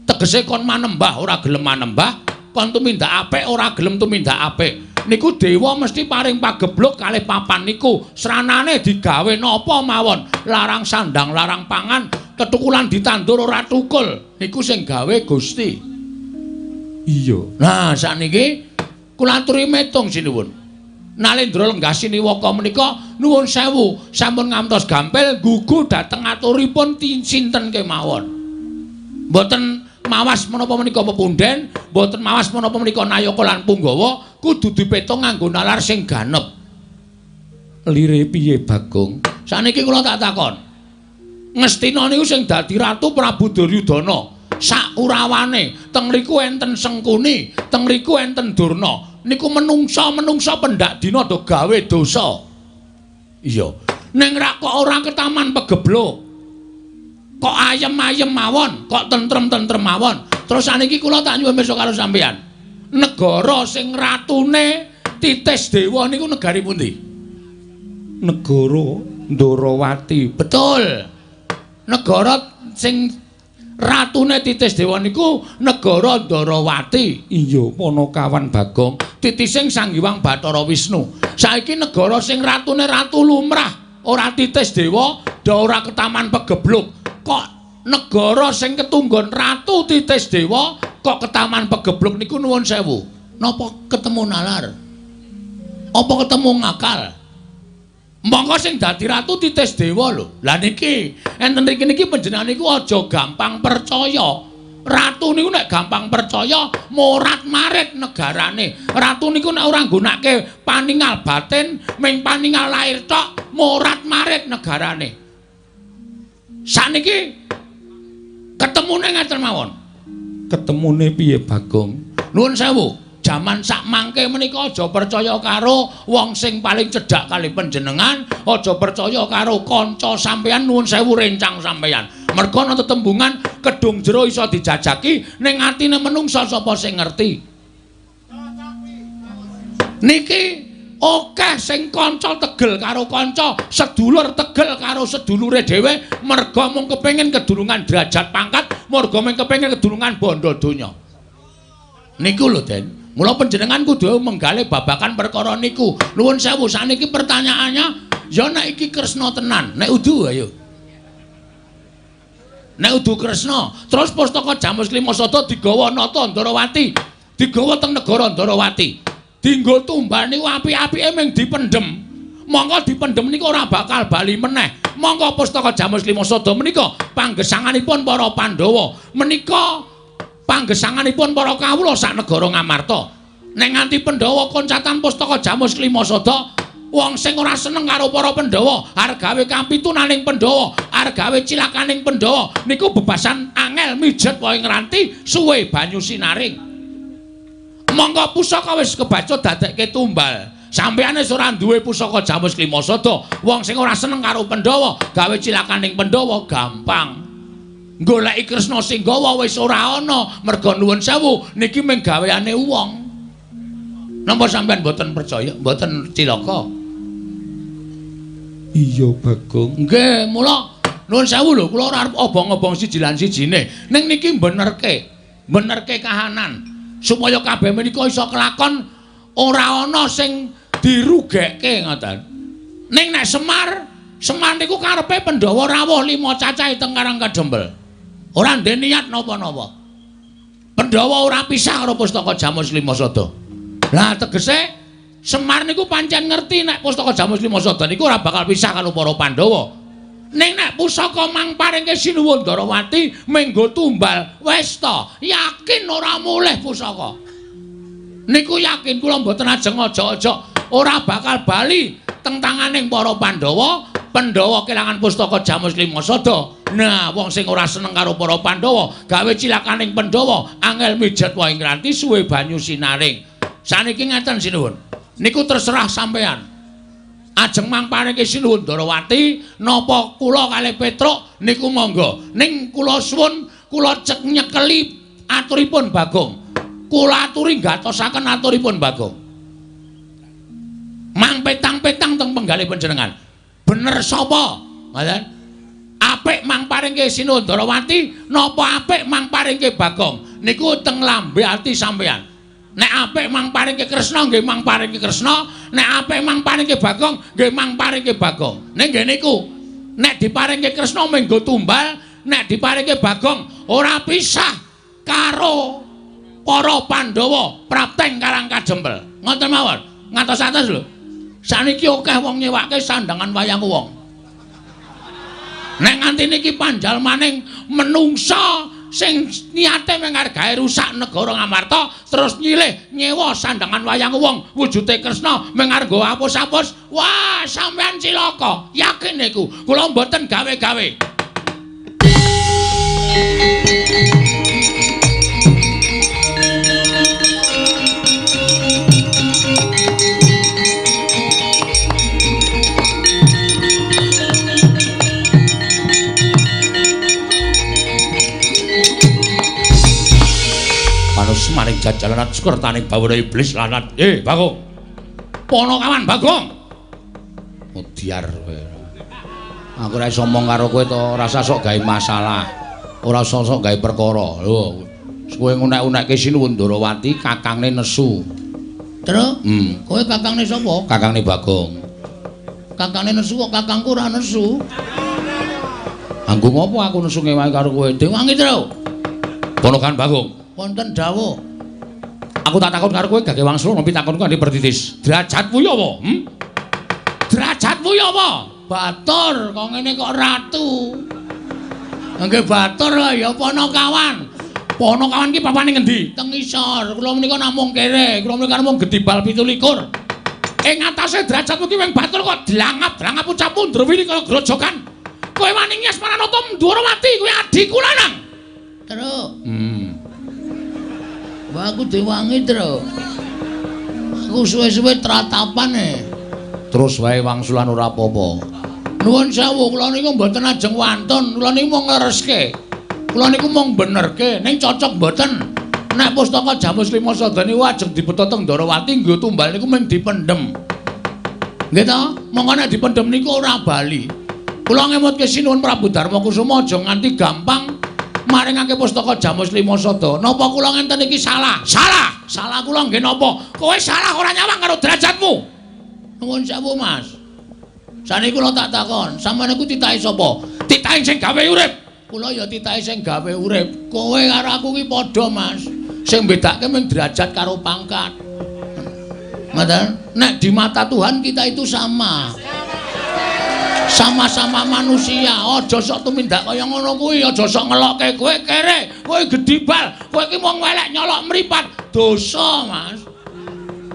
Tegese kon manembah ora gelem manembah, kon tumindak apik ora gelem tumindak apik. Niku dewa mesti paring pagebluk kalih papan niku. Sranane digawe napa mawon, larang sandang, larang pangan, ketukulan ditandur ora tukul. Niku sing gawe Gusti. Iya. Nah, sakniki kula aturi metung Sinuwun. Nalendra lenggah siniwaka menika nuwun sewu sampun ngantos gampil gugu dhateng aturipun sinten kemawon. Mboten mawas menapa menika pepunden, mboten mawas menapa menika nayaka lan punggawa, kudu dipetung nganggo nalar sing ganep. Lire piye, Bagong? Sakniki kula tak takon. Ngastina niku sing dadi ratu Prabu Duryudana. Sak kurawane teng mriku enten Sengkuni, teng mriku enten Durna. Niku menungsa-menungsa pendak dina do gawe dosa. Iya. Ning rak kok ora ketaman pegebluk. Kok ayem-ayem mawon, kok tentrem-tentrem mawon. Terus saniki kula tak nyuwun pirsa karo sampeyan. Negara sing ratune Titis Dewa niku negari pundi? Negara Ndarawati. Betul. Negara sing ratune Titis Dewa niku negara Ndarawati. Iya, Panakawan Bagong. Titising Sang Hyang Bathara Wisnu. Saiki negara sing ratune ratu lumrah, ora Titis Dewa, da ora ketaman pegebluk. Kok negara sing ketunggon ratu Titis Dewa kok ketaman pegebluk niku nuwun sewu. Napa ketemu nalar? Apa ketemu ngakal? Monggo sing dadi ratu Titis Dewa lho. Lah niki enten mriki niki panjenengan niku aja gampang percaya. Ratu niku nek gampang percaya morat-marit negarane. Ratu niku nek ora nggunakake paningal batin, ming paningal lair tok, morat-marit negarane. Sakniki ketemune ngaten mawon. Ketemune piye, Bagong? Nuwun sewu. Jaman sak mangke menika aja percaya karo wong sing paling cedhak kali panjenengan, aja percaya karo kanca sampeyan, nuwun sewu rencang sampeyan. Merga ana tetembungan kedung jero iso dijajaki, ning atine menungsa sapa sing ngerti. Niki akeh sing kanca tegel karo kanca, sedulur tegel karo sedulure dhewe, merga mung kepengin kedulungan derajat pangkat, merga mung kepengin kedulungan bondo donya. Niku lho, Den. Mula panjenengan kudu menggalih babakan perkara niku. Nuwun sewu, sakniki pertanyaannya, ya nek iki Kresna tenan, nek udu ayo. Nek udu Kresna, terus pustaka Jamus Lima Sada digawa nata Ndarawati, digawa teng negara Ndarawati. Dinggo tumbal niku apik-apike ming dipendhem. Mongko dipendhem niku ora bakal bali meneh. Mongko pustaka Jamus Lima Sada menika panggesanganipun para Pandhawa, menika panggesanganipun para kawula sak negara Ngamarta. Nek nganti Pandhawa koncatan pustaka Jamus Lima Sada, wong sing ora seneng karo para Pandhawa, arep gawe kapitunaning Pandhawa, arep gawe cilakaning Pandhawa, niku bebasan angel mijet wae ngranti suwe banyu sinaring. Mongko pusaka wis kebaca dadekke tumbal. Sampeyan wis ora duwe pusaka Jamus Lima Sada, wong sing ora seneng karo Pandhawa, gawe cilakaning Pandhawa gampang. Goleki Kresna sing gawa wis ora ana, merga nuwun sewu niki mung gaweane wong. Napa sampeyan mboten percaya, mboten cilaka? Iya, Bagong. Nggih, mula nuwun sewu lho, kula ora arep obong-obong siji lan sijine. Ning niki benerke, benerke kahanan supaya kabeh menika iso kelakon ora ana sing dirugekke ngoten. Ning nek Semar, Semar niku karepe Pandhawa rawuh 5 cacahe teng Karang Kadempel. Ora ndek niat napa-napa. Pandhawa ora pisah karo pustaka Jamus Lima Sada. Lah tegese Semar niku pancen ngerti nek pustaka Jamus Lima Sada niku ora bakal pisah karo para Pandhawa. Ning nek pusaka mang paringke Sinuwun Ndarawati menggo tumbal wis ta, yakin ora mulih pusaka. Niku yakin kula mboten ajeng aja-aja ora bakal bali teng tanganing para Pandhawa. Pandhawa kelangan pustaka Jamus Lima Sada. Nah, wong sing ora seneng karo para Pandhawa, gawe cilakaning Pandhawa, angel mijet wae ngranti suwe banyu sinaring. Saniki ngeten sinuwun. Niku terserah sampean. Ajeng mang paringke Sinuwun Ndarawati napa kula kalih Petruk niku monggo. Ning kula suwun kula cek nyekeli aturipun Bagong. Kula aturi gatosaken aturipun Bagong. Mang petang-petang teng penggalih panjenengan. Bener sapa? Ngoten. Apik mang paringke Sinuwun Ndarawati napa apik mang paringke Bagong? Niku teng lambe ati sampean. Nek apik mang paringke Kresna nggih mang paringke Kresna, nek apik mang paringke Bagong nggih mang paringke Bagong. Ning nggih niku, nek diparingke Kresna menggo tumbal, nek diparingke Bagong ora pisah karo para Pandhawa prapteng Karang Kadempel. Ngoten mawon, ngantos-atos lho. Saniki akeh wong nyewake sandangan wayang wong. Nek nganti niki panjal maning menungsa sing niate mung arep gawe rusak negara Ngamarta terus nyilih nyewa sandangan wayang wong wujude Kresna mung arep nggo apus-apus, wah sampean cilaka, yakin niku kula mboten gawe-gawe. Maring jajalan sekertaning bawana iblis lanat. Bagong. Ponokawan Bagong. Mudyar kowe. Aku ora iso omong karo kowe to, ora usah sok gawe masalah. Ora usah sok gawe perkara. Lho, kowe ngunek-unekke Sinuwun Ndarawati kakangne nesu. Terus? Kowe kakangne sapa? Kakangne Bagong. Kakangne nesu kok kakangku ora nesu. Anggo ngopo aku nesu ngewangi karo kowe? Dewangi, Tru. Ponokan Bagong. Wonten dawuh. Aku tak takon karo kowe gage wangsul ngopi takonku kanthi pertitis. Derajatmu ya apa? Derajatmu ya apa? Batur, kok ngene kok ratu. Nggih batur ya Ponokawan. Ponokawan ki papane ngendi? Teng isor. Kula menika namung kere, kula menika namung gedibal 27. Ing atase derajatmu ki wing batur kok dlangap-dlangap ucapmu ndrewili kaya grojogan. Kowe wani ngias Maranata Ndwarawati, kowe adhiku lanang. Terus. Wah, aku diwangi, Tru. Aku suwe-suwe tratapan e. Terus wae wangsulan ora apa-apa. Nuwun sewu, kula niku mboten ajeng wantun, kula niku mung nglereske. Kula niku mung benerke, ning cocok mboten. Nek pustaka Jamus Lima Sada niku ajeng dibeta teng Ndarawati nggo tumbal niku mung dipendhem. Nggih ta? Mongko nek dipendhem niku ora bali. Kula ngemutke Sinuwun Prabu Darma Kusuma aja nganti gampang maringake pustaka Jamus Lima Sada. Napa kula ngenten iki salah? Salah. Salah kula nggih napa? Kowe salah ora nyawang karo derajatmu. Nuwun sewu, Mas. Saniki kula tak takon, sampeyan niku titahe sapa? Titahe sing gawe urip. Kula ya titahe sing gawe urip. Kowe karo aku ki padha, Mas. Sing bedake mung derajat karo pangkat. Ngoten? Nek di mata Tuhan kita itu sama. Sama-sama manusia. Aja sok tumindak kaya ngono kuwi, aja sok ngelokke kowe kere, kowe gedibal, kowe iki wong elek nyolok mripat. Dosa, Mas.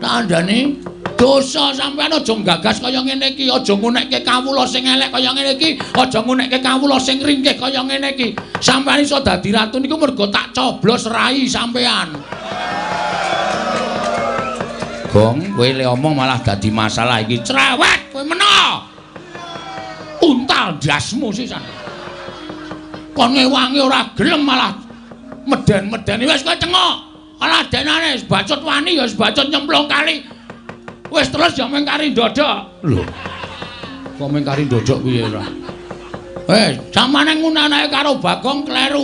Tandane dosa sampean aja nggagas kaya ngene iki, aja ngunekke kawula sing elek kaya ngene iki, aja ngunekke kawula sing ringkih kaya ngene iki. Sampean iso dadi ratu niku mergo tak coblos rai sampean. Gong, kowe le omong malah dadi masalah iki. Cerewet kowe meno. Untal ndasmu sisan. Kon ngewangi ora gelem malah meden-medeni wis kowe cengok. Alah denane wis bacut wani ya wis bacut nyemplung kali. Wis terus ya mung kari ndodok. Lho. Kok mung kari ndodok piye ora? Samane ngunanake karo Bagong kleru.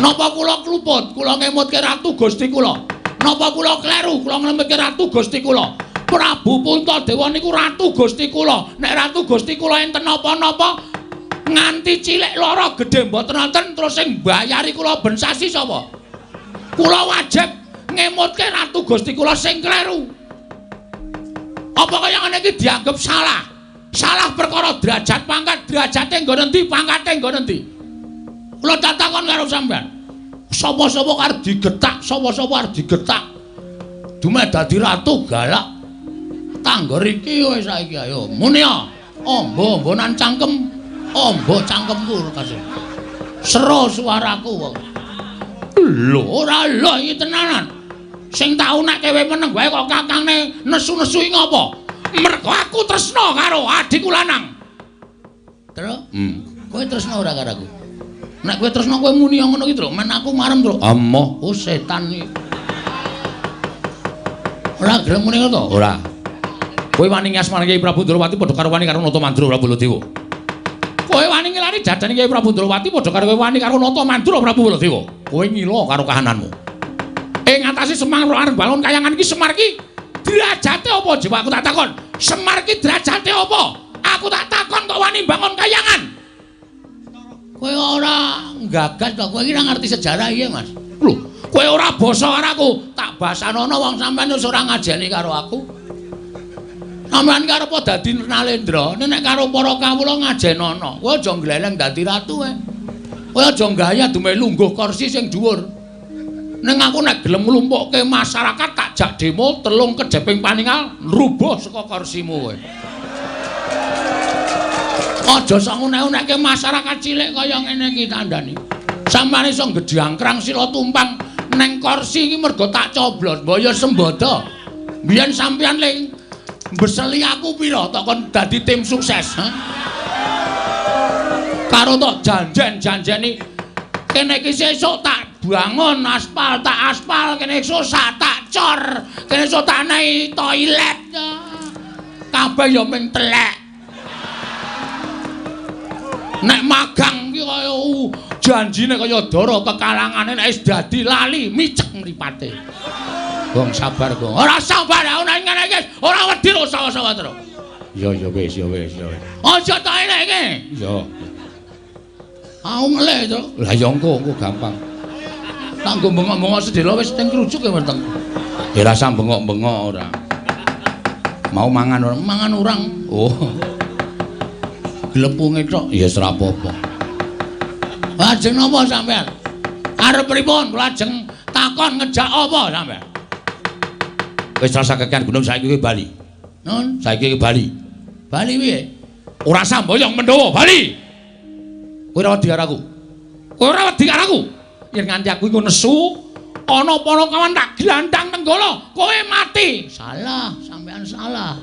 Napa kula kluput? Kula ngemutke Ratu Gusti kula. Napa kula kleru? Kula ngemutke Ratu Gusti kula. Prabu Puntadewa niku Ratu Gusti kula. Nek Ratu Gusti kula enten napa-napa nganti cilik lara gedhe mboten wonten terus sing mbayari kula ben sasi sapa? Kula wajib ngemutke Ratu Gusti kula sing kleru. Apa kaya ngene iki dianggep salah? Salah perkara derajat pangkat, derajate nggon endi, pangkate nggon endi? Kula takon karo sampean. Sapa-sapa arep digetak, sapa-sapa arep digetak. Dumeh dadi ratu galak. Tanggor iki wis saiki ayo muni ya. Amba-ambanan cangkem, amba cangkemku kasih. Sero suaraku wong. Lho, ora lho iki tenanan. Sing tau nek kowe meneng wae kok kakangne nesu-nesu iki ngopo? Mergo aku tresna karo adikku lanang. Tru? Kowe tresna ora karo aku? Nek kowe tresna kowe muni ngono ki, Tru. Men aku marem, Tru. Amoh, oh setan iki. Ora gelem muni ngono to? Ora. Kowe wani ngasmani Kyai Prabu Ndrawati padha karo wani karo Nata Mandura Prabu Baladewa. Kowe wani ngelari jajane Kyai Prabu Ndrawati padha karo kowe wani karo Nata Mandura Prabu Baladewa. Kowe ngila karo kahananmu. Ing ngatasi Semar arep bangun kayangan iki Semar iki derajate apa jiwa aku tak takon. Semar iki derajate apa? Aku tak takon kok wani bangun kayangan. Kowe ora nggagas to, kowe iki ora ngerti sejarah iya, Mas. Lho, kowe ora basa karo aku, tak basanono wong sampean wis ora ngajeni karo aku. Sampeyan ki arep dadi Nalendra, nek karo para kawula ngajenono. Kowe aja ngleleng dadi ratu kowe. Kowe aja gaya dumeh lungguh kursi sing dhuwur. Ning aku nek gelem nglumpukke masyarakat tak jak demo telung kejeping paningal rubuh saka kursimu kowe. Aja sok ngunek-unekke masyarakat cilik kaya ngene iki tandani. Sampeyan iso gedhangkrang sila tumpang neng kursi iki mergo tak coblos, mbok ya sembodo. Biyen sampeyan ling mbeseli aku pira tok kon dadi tim sukses, ha? Karo tok janjen-janjeni kene iki sesuk tak bangun aspal, tak aspal, kene esuk tak cor, kene esuk tak nei toilet. Kabeh ya ming telek. Nek magang ki kaya janjine kaya dara kekalangane nek wis dadi lali micek mripate. Gong sabar, Gong. Ora sabar aku nek ngene iki ora wedi ro sawa-sawa terus. Ya ya wis ya wis ya. Aja tak eleke. Ya. Aku ngelih to. Lah ya engko engko gampang. Tanggo bengok-bengok sedhela wis teng krujuk ya weteng. Ya rasa bengok-bengok ora. Mau mangan ora? Mangan urang. Oh. Glepunge tok. Ya ora apa-apa. Lajeng napa sampean? Arep pripun? Kula ajeng takon ngejak apa sampean? Wis rasa kekean gunung saiki kowe bali. Nun, saiki kowe bali. Bali piye? Ora samboyong Mendawa, bali. Kowe ora wedi karo aku. Kowe ora wedi karo aku. Yen nganti aku iku nesu, ana panakawan tak glandang Nenggala, kowe mati. Salah, sampean salah.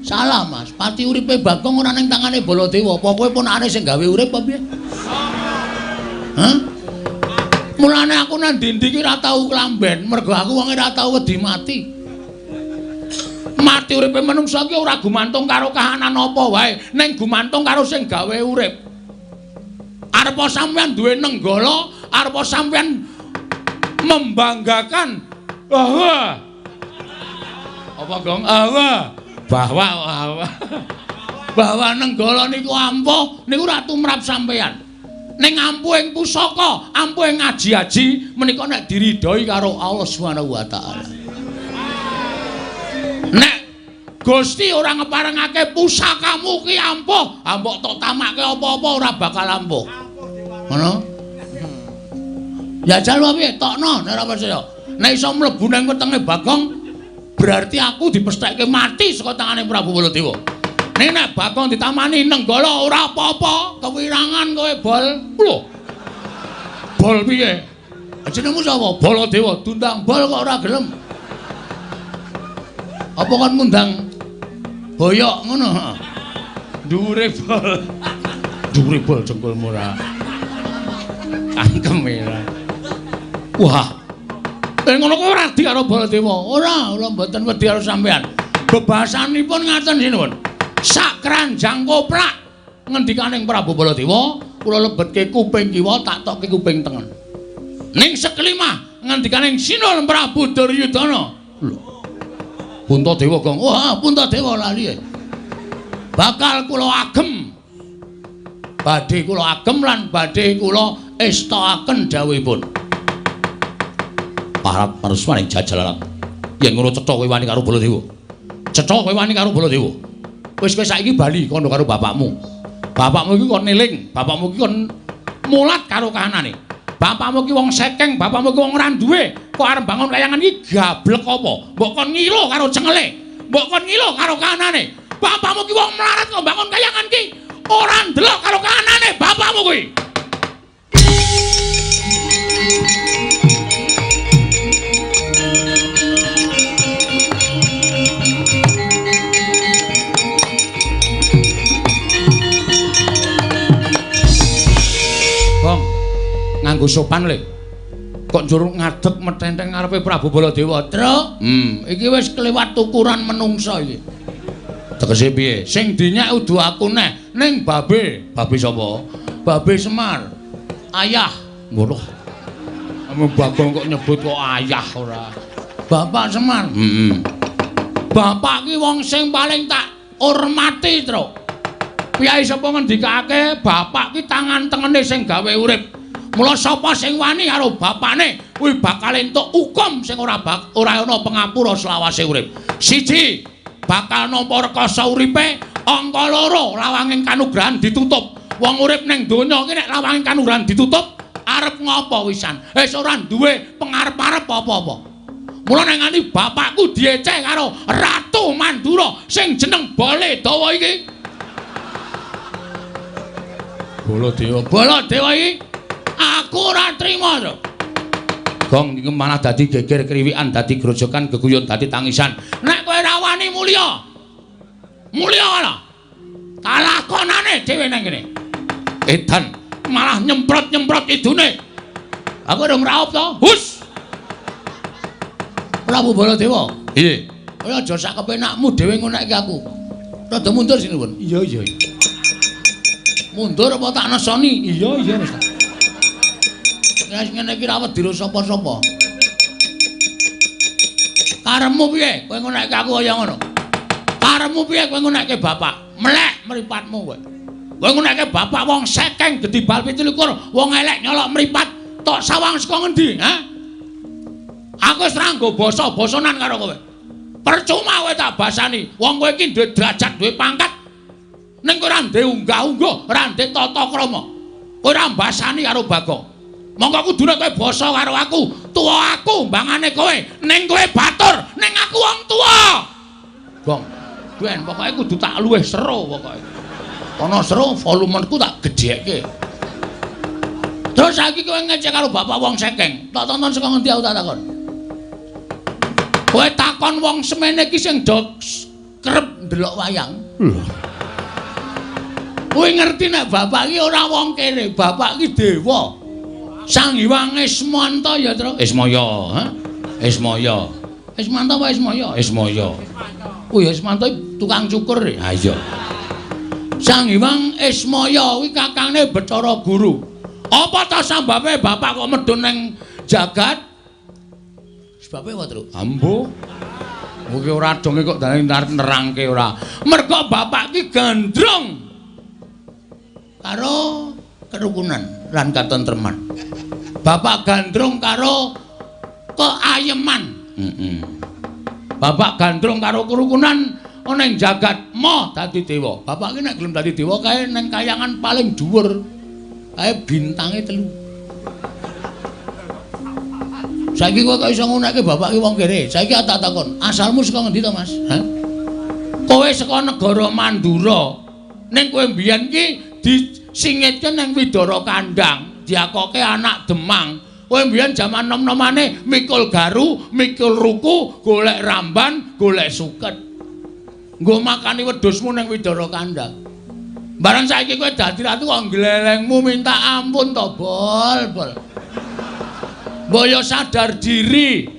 Salah, Mas. Pati uripe Bagong ora ning tangane Baladewa. Apa kowe ponakane sing gawe urip apa piye? Hah? Mulane aku nang ndi-ndi iki ora tau klamben, mergo aku wonge ora tau wedi mati. Mati uripe manungsa iki ora gumantung karo kahanan apa wae, ning gumantung karo sing gawe urip. Arepa sampeyan duwe Nenggala, arepa sampeyan membanggakan bahwa apa, Gong? Bahwa bahwa Nenggala niku ampuh niku ora tumrap sampeyan. Ning ampuhing pusaka, ampuhing aji-aji menika nek diridhoi karo Allah Subhanahu wa taala. Nek Gusti ora ngeparengake pusakamu ki ampuh, mbok tok tamake apa-apa ora bakal ampuh. Ngono? Jajal wae piye tokno nek ora percaya. Nek iso mlebu nang wetenge Bagong, berarti aku dipestheke mati saka tangane Prabu Baladewa. Nek nek Bagong ditamani Nenggala ora apa-apa, kewirangan kowe bol. Lho. Bol piye? Jenengmu sapa? Baladewa. Diundang bol kok ora gelem. Apa kon ngundang boyok ngono? Dhuwure bol. Dhuwure bol jengkolmu ora. Angkem ora. Wah. Ngono kok ora wedi karo Baladewa. Ora, kula mboten wedi karo sampean. Bebasanipun ngaten sinuwun. Sak keranjang koplak ngendikaning Prabu Baladewa, kula lebetke kuping kiwa tak tokke kuping tengen. Ning sekelimah ngendikaning Sinuwun Prabu Duryudana. Lho. Puntadewa Gong. Wah, Puntadewa lali. Bakal kula agem. Badhe kula agem lan badhe kula estokaken dawuhipun. Parat maruswaning jajalarat. Yen ngono cetha kowe wani karo Baladewa. Cetha kowe wani karo Baladewa. Wis kowe saiki bali kandha karo bapakmu. Bapakmu iki kon eling, bapakmu iki kon mulat karo kahanane. Bapakmu iki wong sekeng, bapakmu iki wong ora duwe. Kok arep bangun kayangan iki gablek apa? Mbok kon ngilo karo cengele. Mbok kon ngilo karo kahanane. Bapakmu iki wong melarat kok bangun kayangan iki ora ndelok karo kahanane bapakmu kuwi. Nganggo sopan le. Kok njur ngadeg metenteng ngarepe Prabu Baladewa. Truk, iki wis kelewat ukuran menungsa iki. Tegese piye? Sing dinyak udu aku neh, ning babe. Babe sapa? Babe Semar. Ayah. Ngono. Bagong kok nyebut kok ayah ora. Bapak Semar. Heeh. Bapak ki wong sing paling tak hormati, Truk. Piyai sapa ngendikake bapak ki tangan tengene sing gawe urip. Mula sapa sing wani karo bapane kuwi bakal entuk hukum sing ora ana pengapura selawase urip. Siji, bakal nampa rekasa uripe, angka loro lawanging kanugrahan ditutup. Wong urip ning donya iki nek lawanging kanugrahan ditutup, arep ngopo wisan? Wis ora duwe pengarep-arep apa-apa. Mula nek nganti bapakku dieceh karo Ratu Mandura sing jeneng Baladewa iki. Baladewa, Baladewa iki aku ora trima to. Gong iki malah dadi geger kriwikan, dadi grojokan, geguyon, dadi tangisan. Nek kowe ora wani mulya. Mulya ana. Talakonane dhewe nang kene. Edan malah nyemprot-nyemprot idune. Aku urung raup to. Hus. Prabu Baladewa. Piye? Kowe aja sak kepenakmu dhewe ngonekke aku. Rada mundur sinuwun. Iya, iya. Mundur apa tak nesoni? Iya, iya wis. Wis ngene iki ra wedi sapa-sapa. Karepmu piye kowe ngonekke aku kaya ngono? Karepmu piye kowe ngonekke bapak? Melek mripatmu kowe. Kowe ngonekke bapak wong sekeng gedhi bal 27, wong elek nyolok mripat, tok sawang saka ngendi, ha? Aku wis ra nggo basa-basanan karo kowe. Percuma kowe tak basani. Wong kowe iki duwe derajat, duwe pangkat. Ning kowe ora ndek unggah-ungguh, ora ndek tata krama. Kowe ora mbasani karo Bagong. Monggo kudune kowe basa karo aku, tuwa aku mbangane kowe, ning kowe batur, ning aku wong tuwa. Gong, ben pokoke kudu tak luwih seru pokoke. Ana seru volumeku tak gedhekke. Terus saiki kowe ngecek karo bapak wong sekeng, tak tonton saka ngendi aku tak takon. Kowe takon wong semene iki sing do kerep ndelok wayang. Lho. Kowe ngerti nek bapak iki ora wong kene, bapak iki dewa. Sang Hyang Ismanta ya, Truk. Ismaya, ha? Ismaya. Ismanta apa Ismaya? Ismaya. Oh ya Ismanta tukang cukur. Ha iya. Sang Hyang Ismaya kuwi kakangne Bathara Guru. Apa ta sambabe bapak kok medhun ning jagat? Sebabe apa, Truk? Ambo. Kuwi ora donge kok nerangke ora. Mergo bapak ki gandrung karo kerukunan lan katentreman. Bapak gandrung karo keayeman. Heeh. Bapak gandrung karo kerukunan ana ing jagat mo dadi dewa. Bapak ki nek gelem dadi dewa kae ning kayangan paling dhuwur. Kae bintange 3. Saiki kowe kok iso ngunekke bapak ki wong kere. Saiki tak takon, asalmu saka ngendi to, Mas? Hah? Kowe saka negara Mandura. Ning kowe mbiyen ki disingitke ning Widara Kandang, diakoke anak Demang. Kowe mbiyen jaman nom-nomane mikul garu, mikul ruku, golek ramban, golek suket. Nggo makani wedhusmu ning Widara Kandang. Bareng saiki kowe dadi ratu kok glelengmu minta ampun to, Bol, Bol. Mbok yo sadar diri.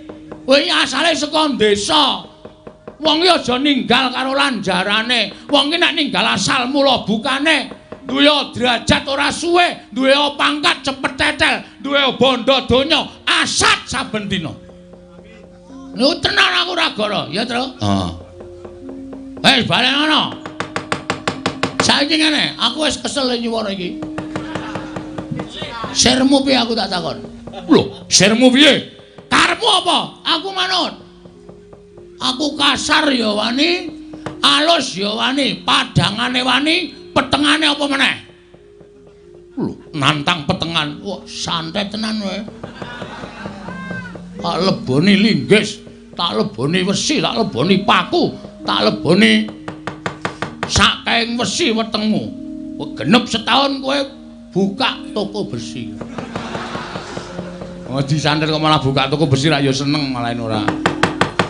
Kowe asale saka desa. Wong iki aja ninggal karo lanjarane. Wong iki nek ninggal asal mula bukane duwe derajat ora suwe, duwe pangkat cepet tetel, duwe bondo donya asat saben dina. Niku tenan aku ora goro, ya, Tru? Heeh. Wis balen ngono. Saiki ngene, aku wis kesel nyuwara iki. Sirmu piye aku tak takon? Lho, sirmu piye? Karepmu apa? Aku manut. Aku kasar ya wani, alus ya wani, padangane wani, petengane apa meneh? Lho, nantang petengan. Wah, santet tenan kowe. Tak leboni linggis, tak leboni wesi, tak leboni paku, tak leboni sakaing wesi wetengmu. Genep setahun kowe buka toko besi. Oh, disantet kok malah buka toko besi rak ya seneng malah ora.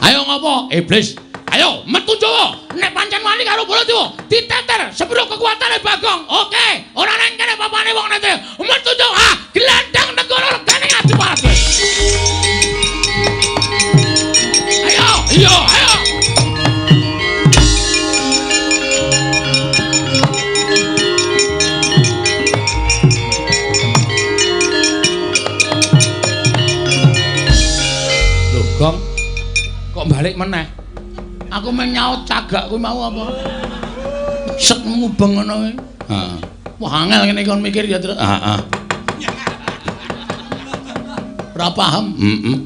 Ayo ngopo? Iblis. Ayo metu Jawa. Nek pancen wani karo Baladewa, diteter sepiro kekuatane Bagong. Oke, ora nang kene papane wong nete. Metu Jawa, gelandang negara regane Adipati. Ayo, iya, ayo. Lho, Gong. Kok balik meneh? Aku mung nyaut cagak kuwi mau apa? Sek mubeng ngono kuwi. Heeh. Wah, angel ngene kon mikir ya, Tru. Heeh. Ora paham. Heeh.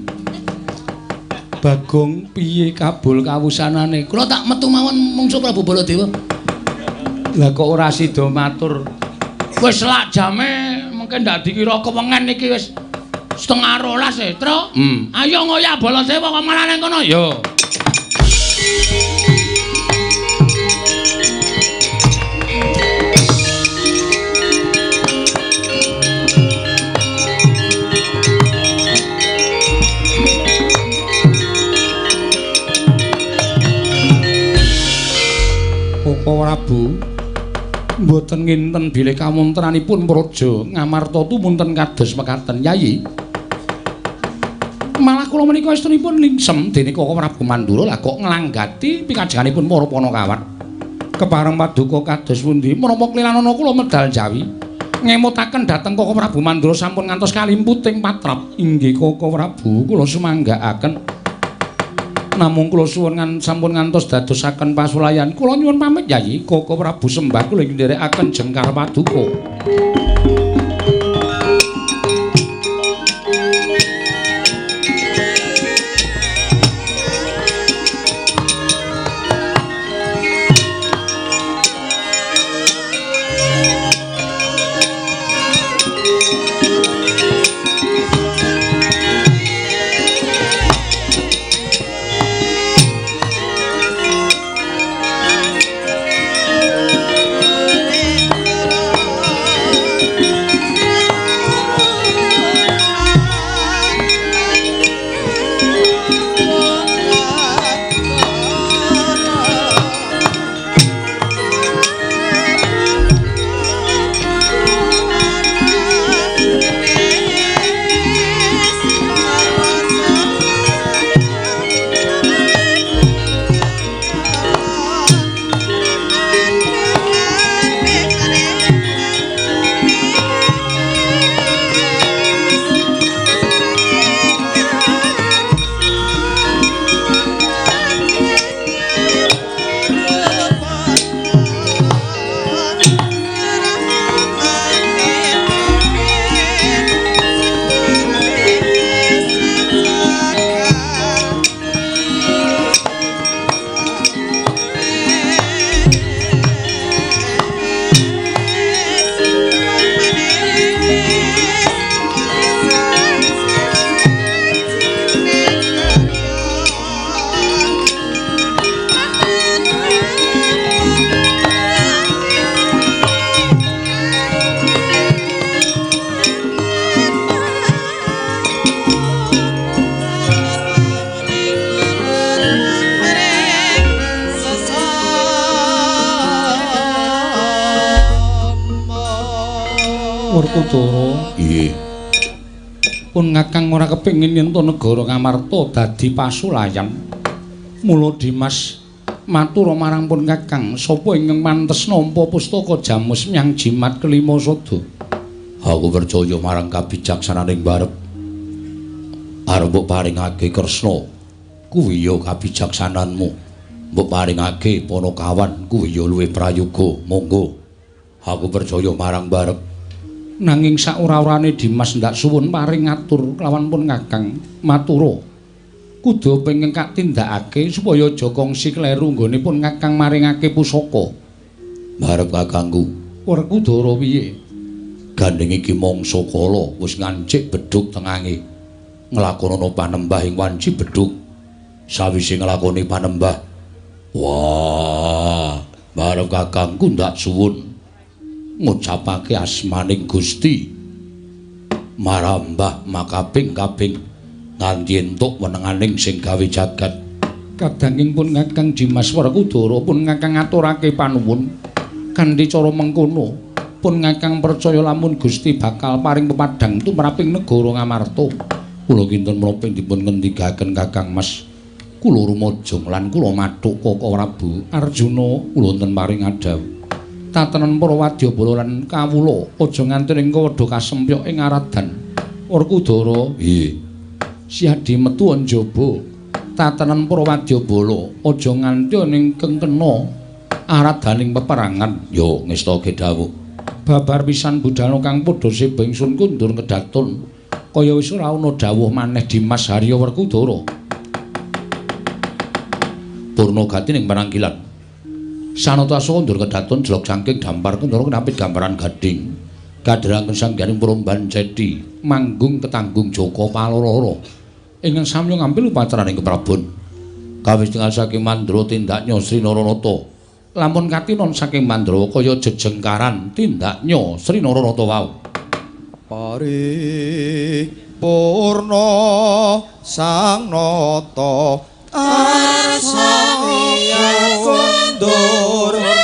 Bagong piye kabul kawusanane? Kula tak metu mawon mungsuh Prabu Baladewa. Lah kok ora sida matur? Wis selak jame mungkin ndak dikira kewengen iki wis 11:30 e, Tru. Ayo ngoyak Baladewa kok malah nang kono. Yo. Koko Prabu mboten nginten bilih kawontenanipun praja Ngamarta tumunten kados mekaten Yayi. Malah kula menika estunipun lingsem dene Koko Prabu Mandura lah kok nglanggati pikajenganipun para Panakawat. Kepareng paduka kados pundi menapa klilanana kula medal jawi ngemutaken dhateng Koko Prabu Mandura sampun ngantos kalimputing patrap. Inggih Koko Prabu kula sumanggaaken. Namung kula suwun sampun ngantos dadosaken pasulayan. Kula nyuwun pamit Yayi. Koko Prabu sembah kula ing nderekaken jengkar paduka. Werkudara. Iya. Pun Kakang ora kepengin yen to negara Ngamarta dadi pasulayan. Mula Dimas matur marang pun Kakang, sapa ingkang pantes nampa pustaka Jamus menyang jimat kelima sada? Aku percaya marang kabijaksananing barep. Arep mbok paringake Kresna, kuwi ya kabijaksananmu. Mbok paringake Panakawan, kuwi ya luwih prayoga. Monggo. Aku percaya marang barep. Nanging saora-orane Dimas ndak suwun paring ngatur kelawan pun Kakang matura. Kudu pengin katindakake supaya aja kongsi kleru nggone pun Kakang maringake pusaka. Barep kakangku. Werkudara piye? Gandeng iki mangsa kala wis ngancik bedhug tengange. Nglakonana panembah ing wanci bedhug. Sawise nglakoni panembah, wah, barep kakangku ndak suwun ngucapake asmaning Gusti marambah makaping-kaping nganti entuk wenenganing sing gawe jagat. Kadanging pun Kakang Dimas Werkudara pun Kakang ngaturake panuwun kanthi cara mengkono. Pun Kakang percaya lamun Gusti bakal paring pepadhang tumraping negara Ngamarta. Kula kinten menapa dipun ngendikaken Kakang Mas? Kula rumajang lan kula mathuk Kaka Prabu Arjuna kula wonten paring adhawuh. Tatenen para wadyabala lan kawula aja nganti ing kawadha kasempyok ing aradan. Werkudara. Iya. Siadi metu njaba. Tatenen para wadyabala aja nganti ning kengkena aradaning peperangan. Yo ngestake dawuh. Babar pisan budhana kang padha seba ingsun kundur kedaton. Kaya wis ora ana dawuh maneh Dimas Harya Werkudara. Purna gati ning panangkilan. Sanata asoka ndur kedaton jelok saking dampar kendara kenapit gambaran gading. Kaderangken sangganing promban ceti manggung ketanggung Joko Palororo. Ingkang samya ngambil upacaraning keprabon. Kawis tingal saking Mandra tindaknya Sri Naranata. Lamun katinon saking Mandra kaya jejengkaran tindaknya Sri Naranata wau. Paripurna sang nata arsaya kondur.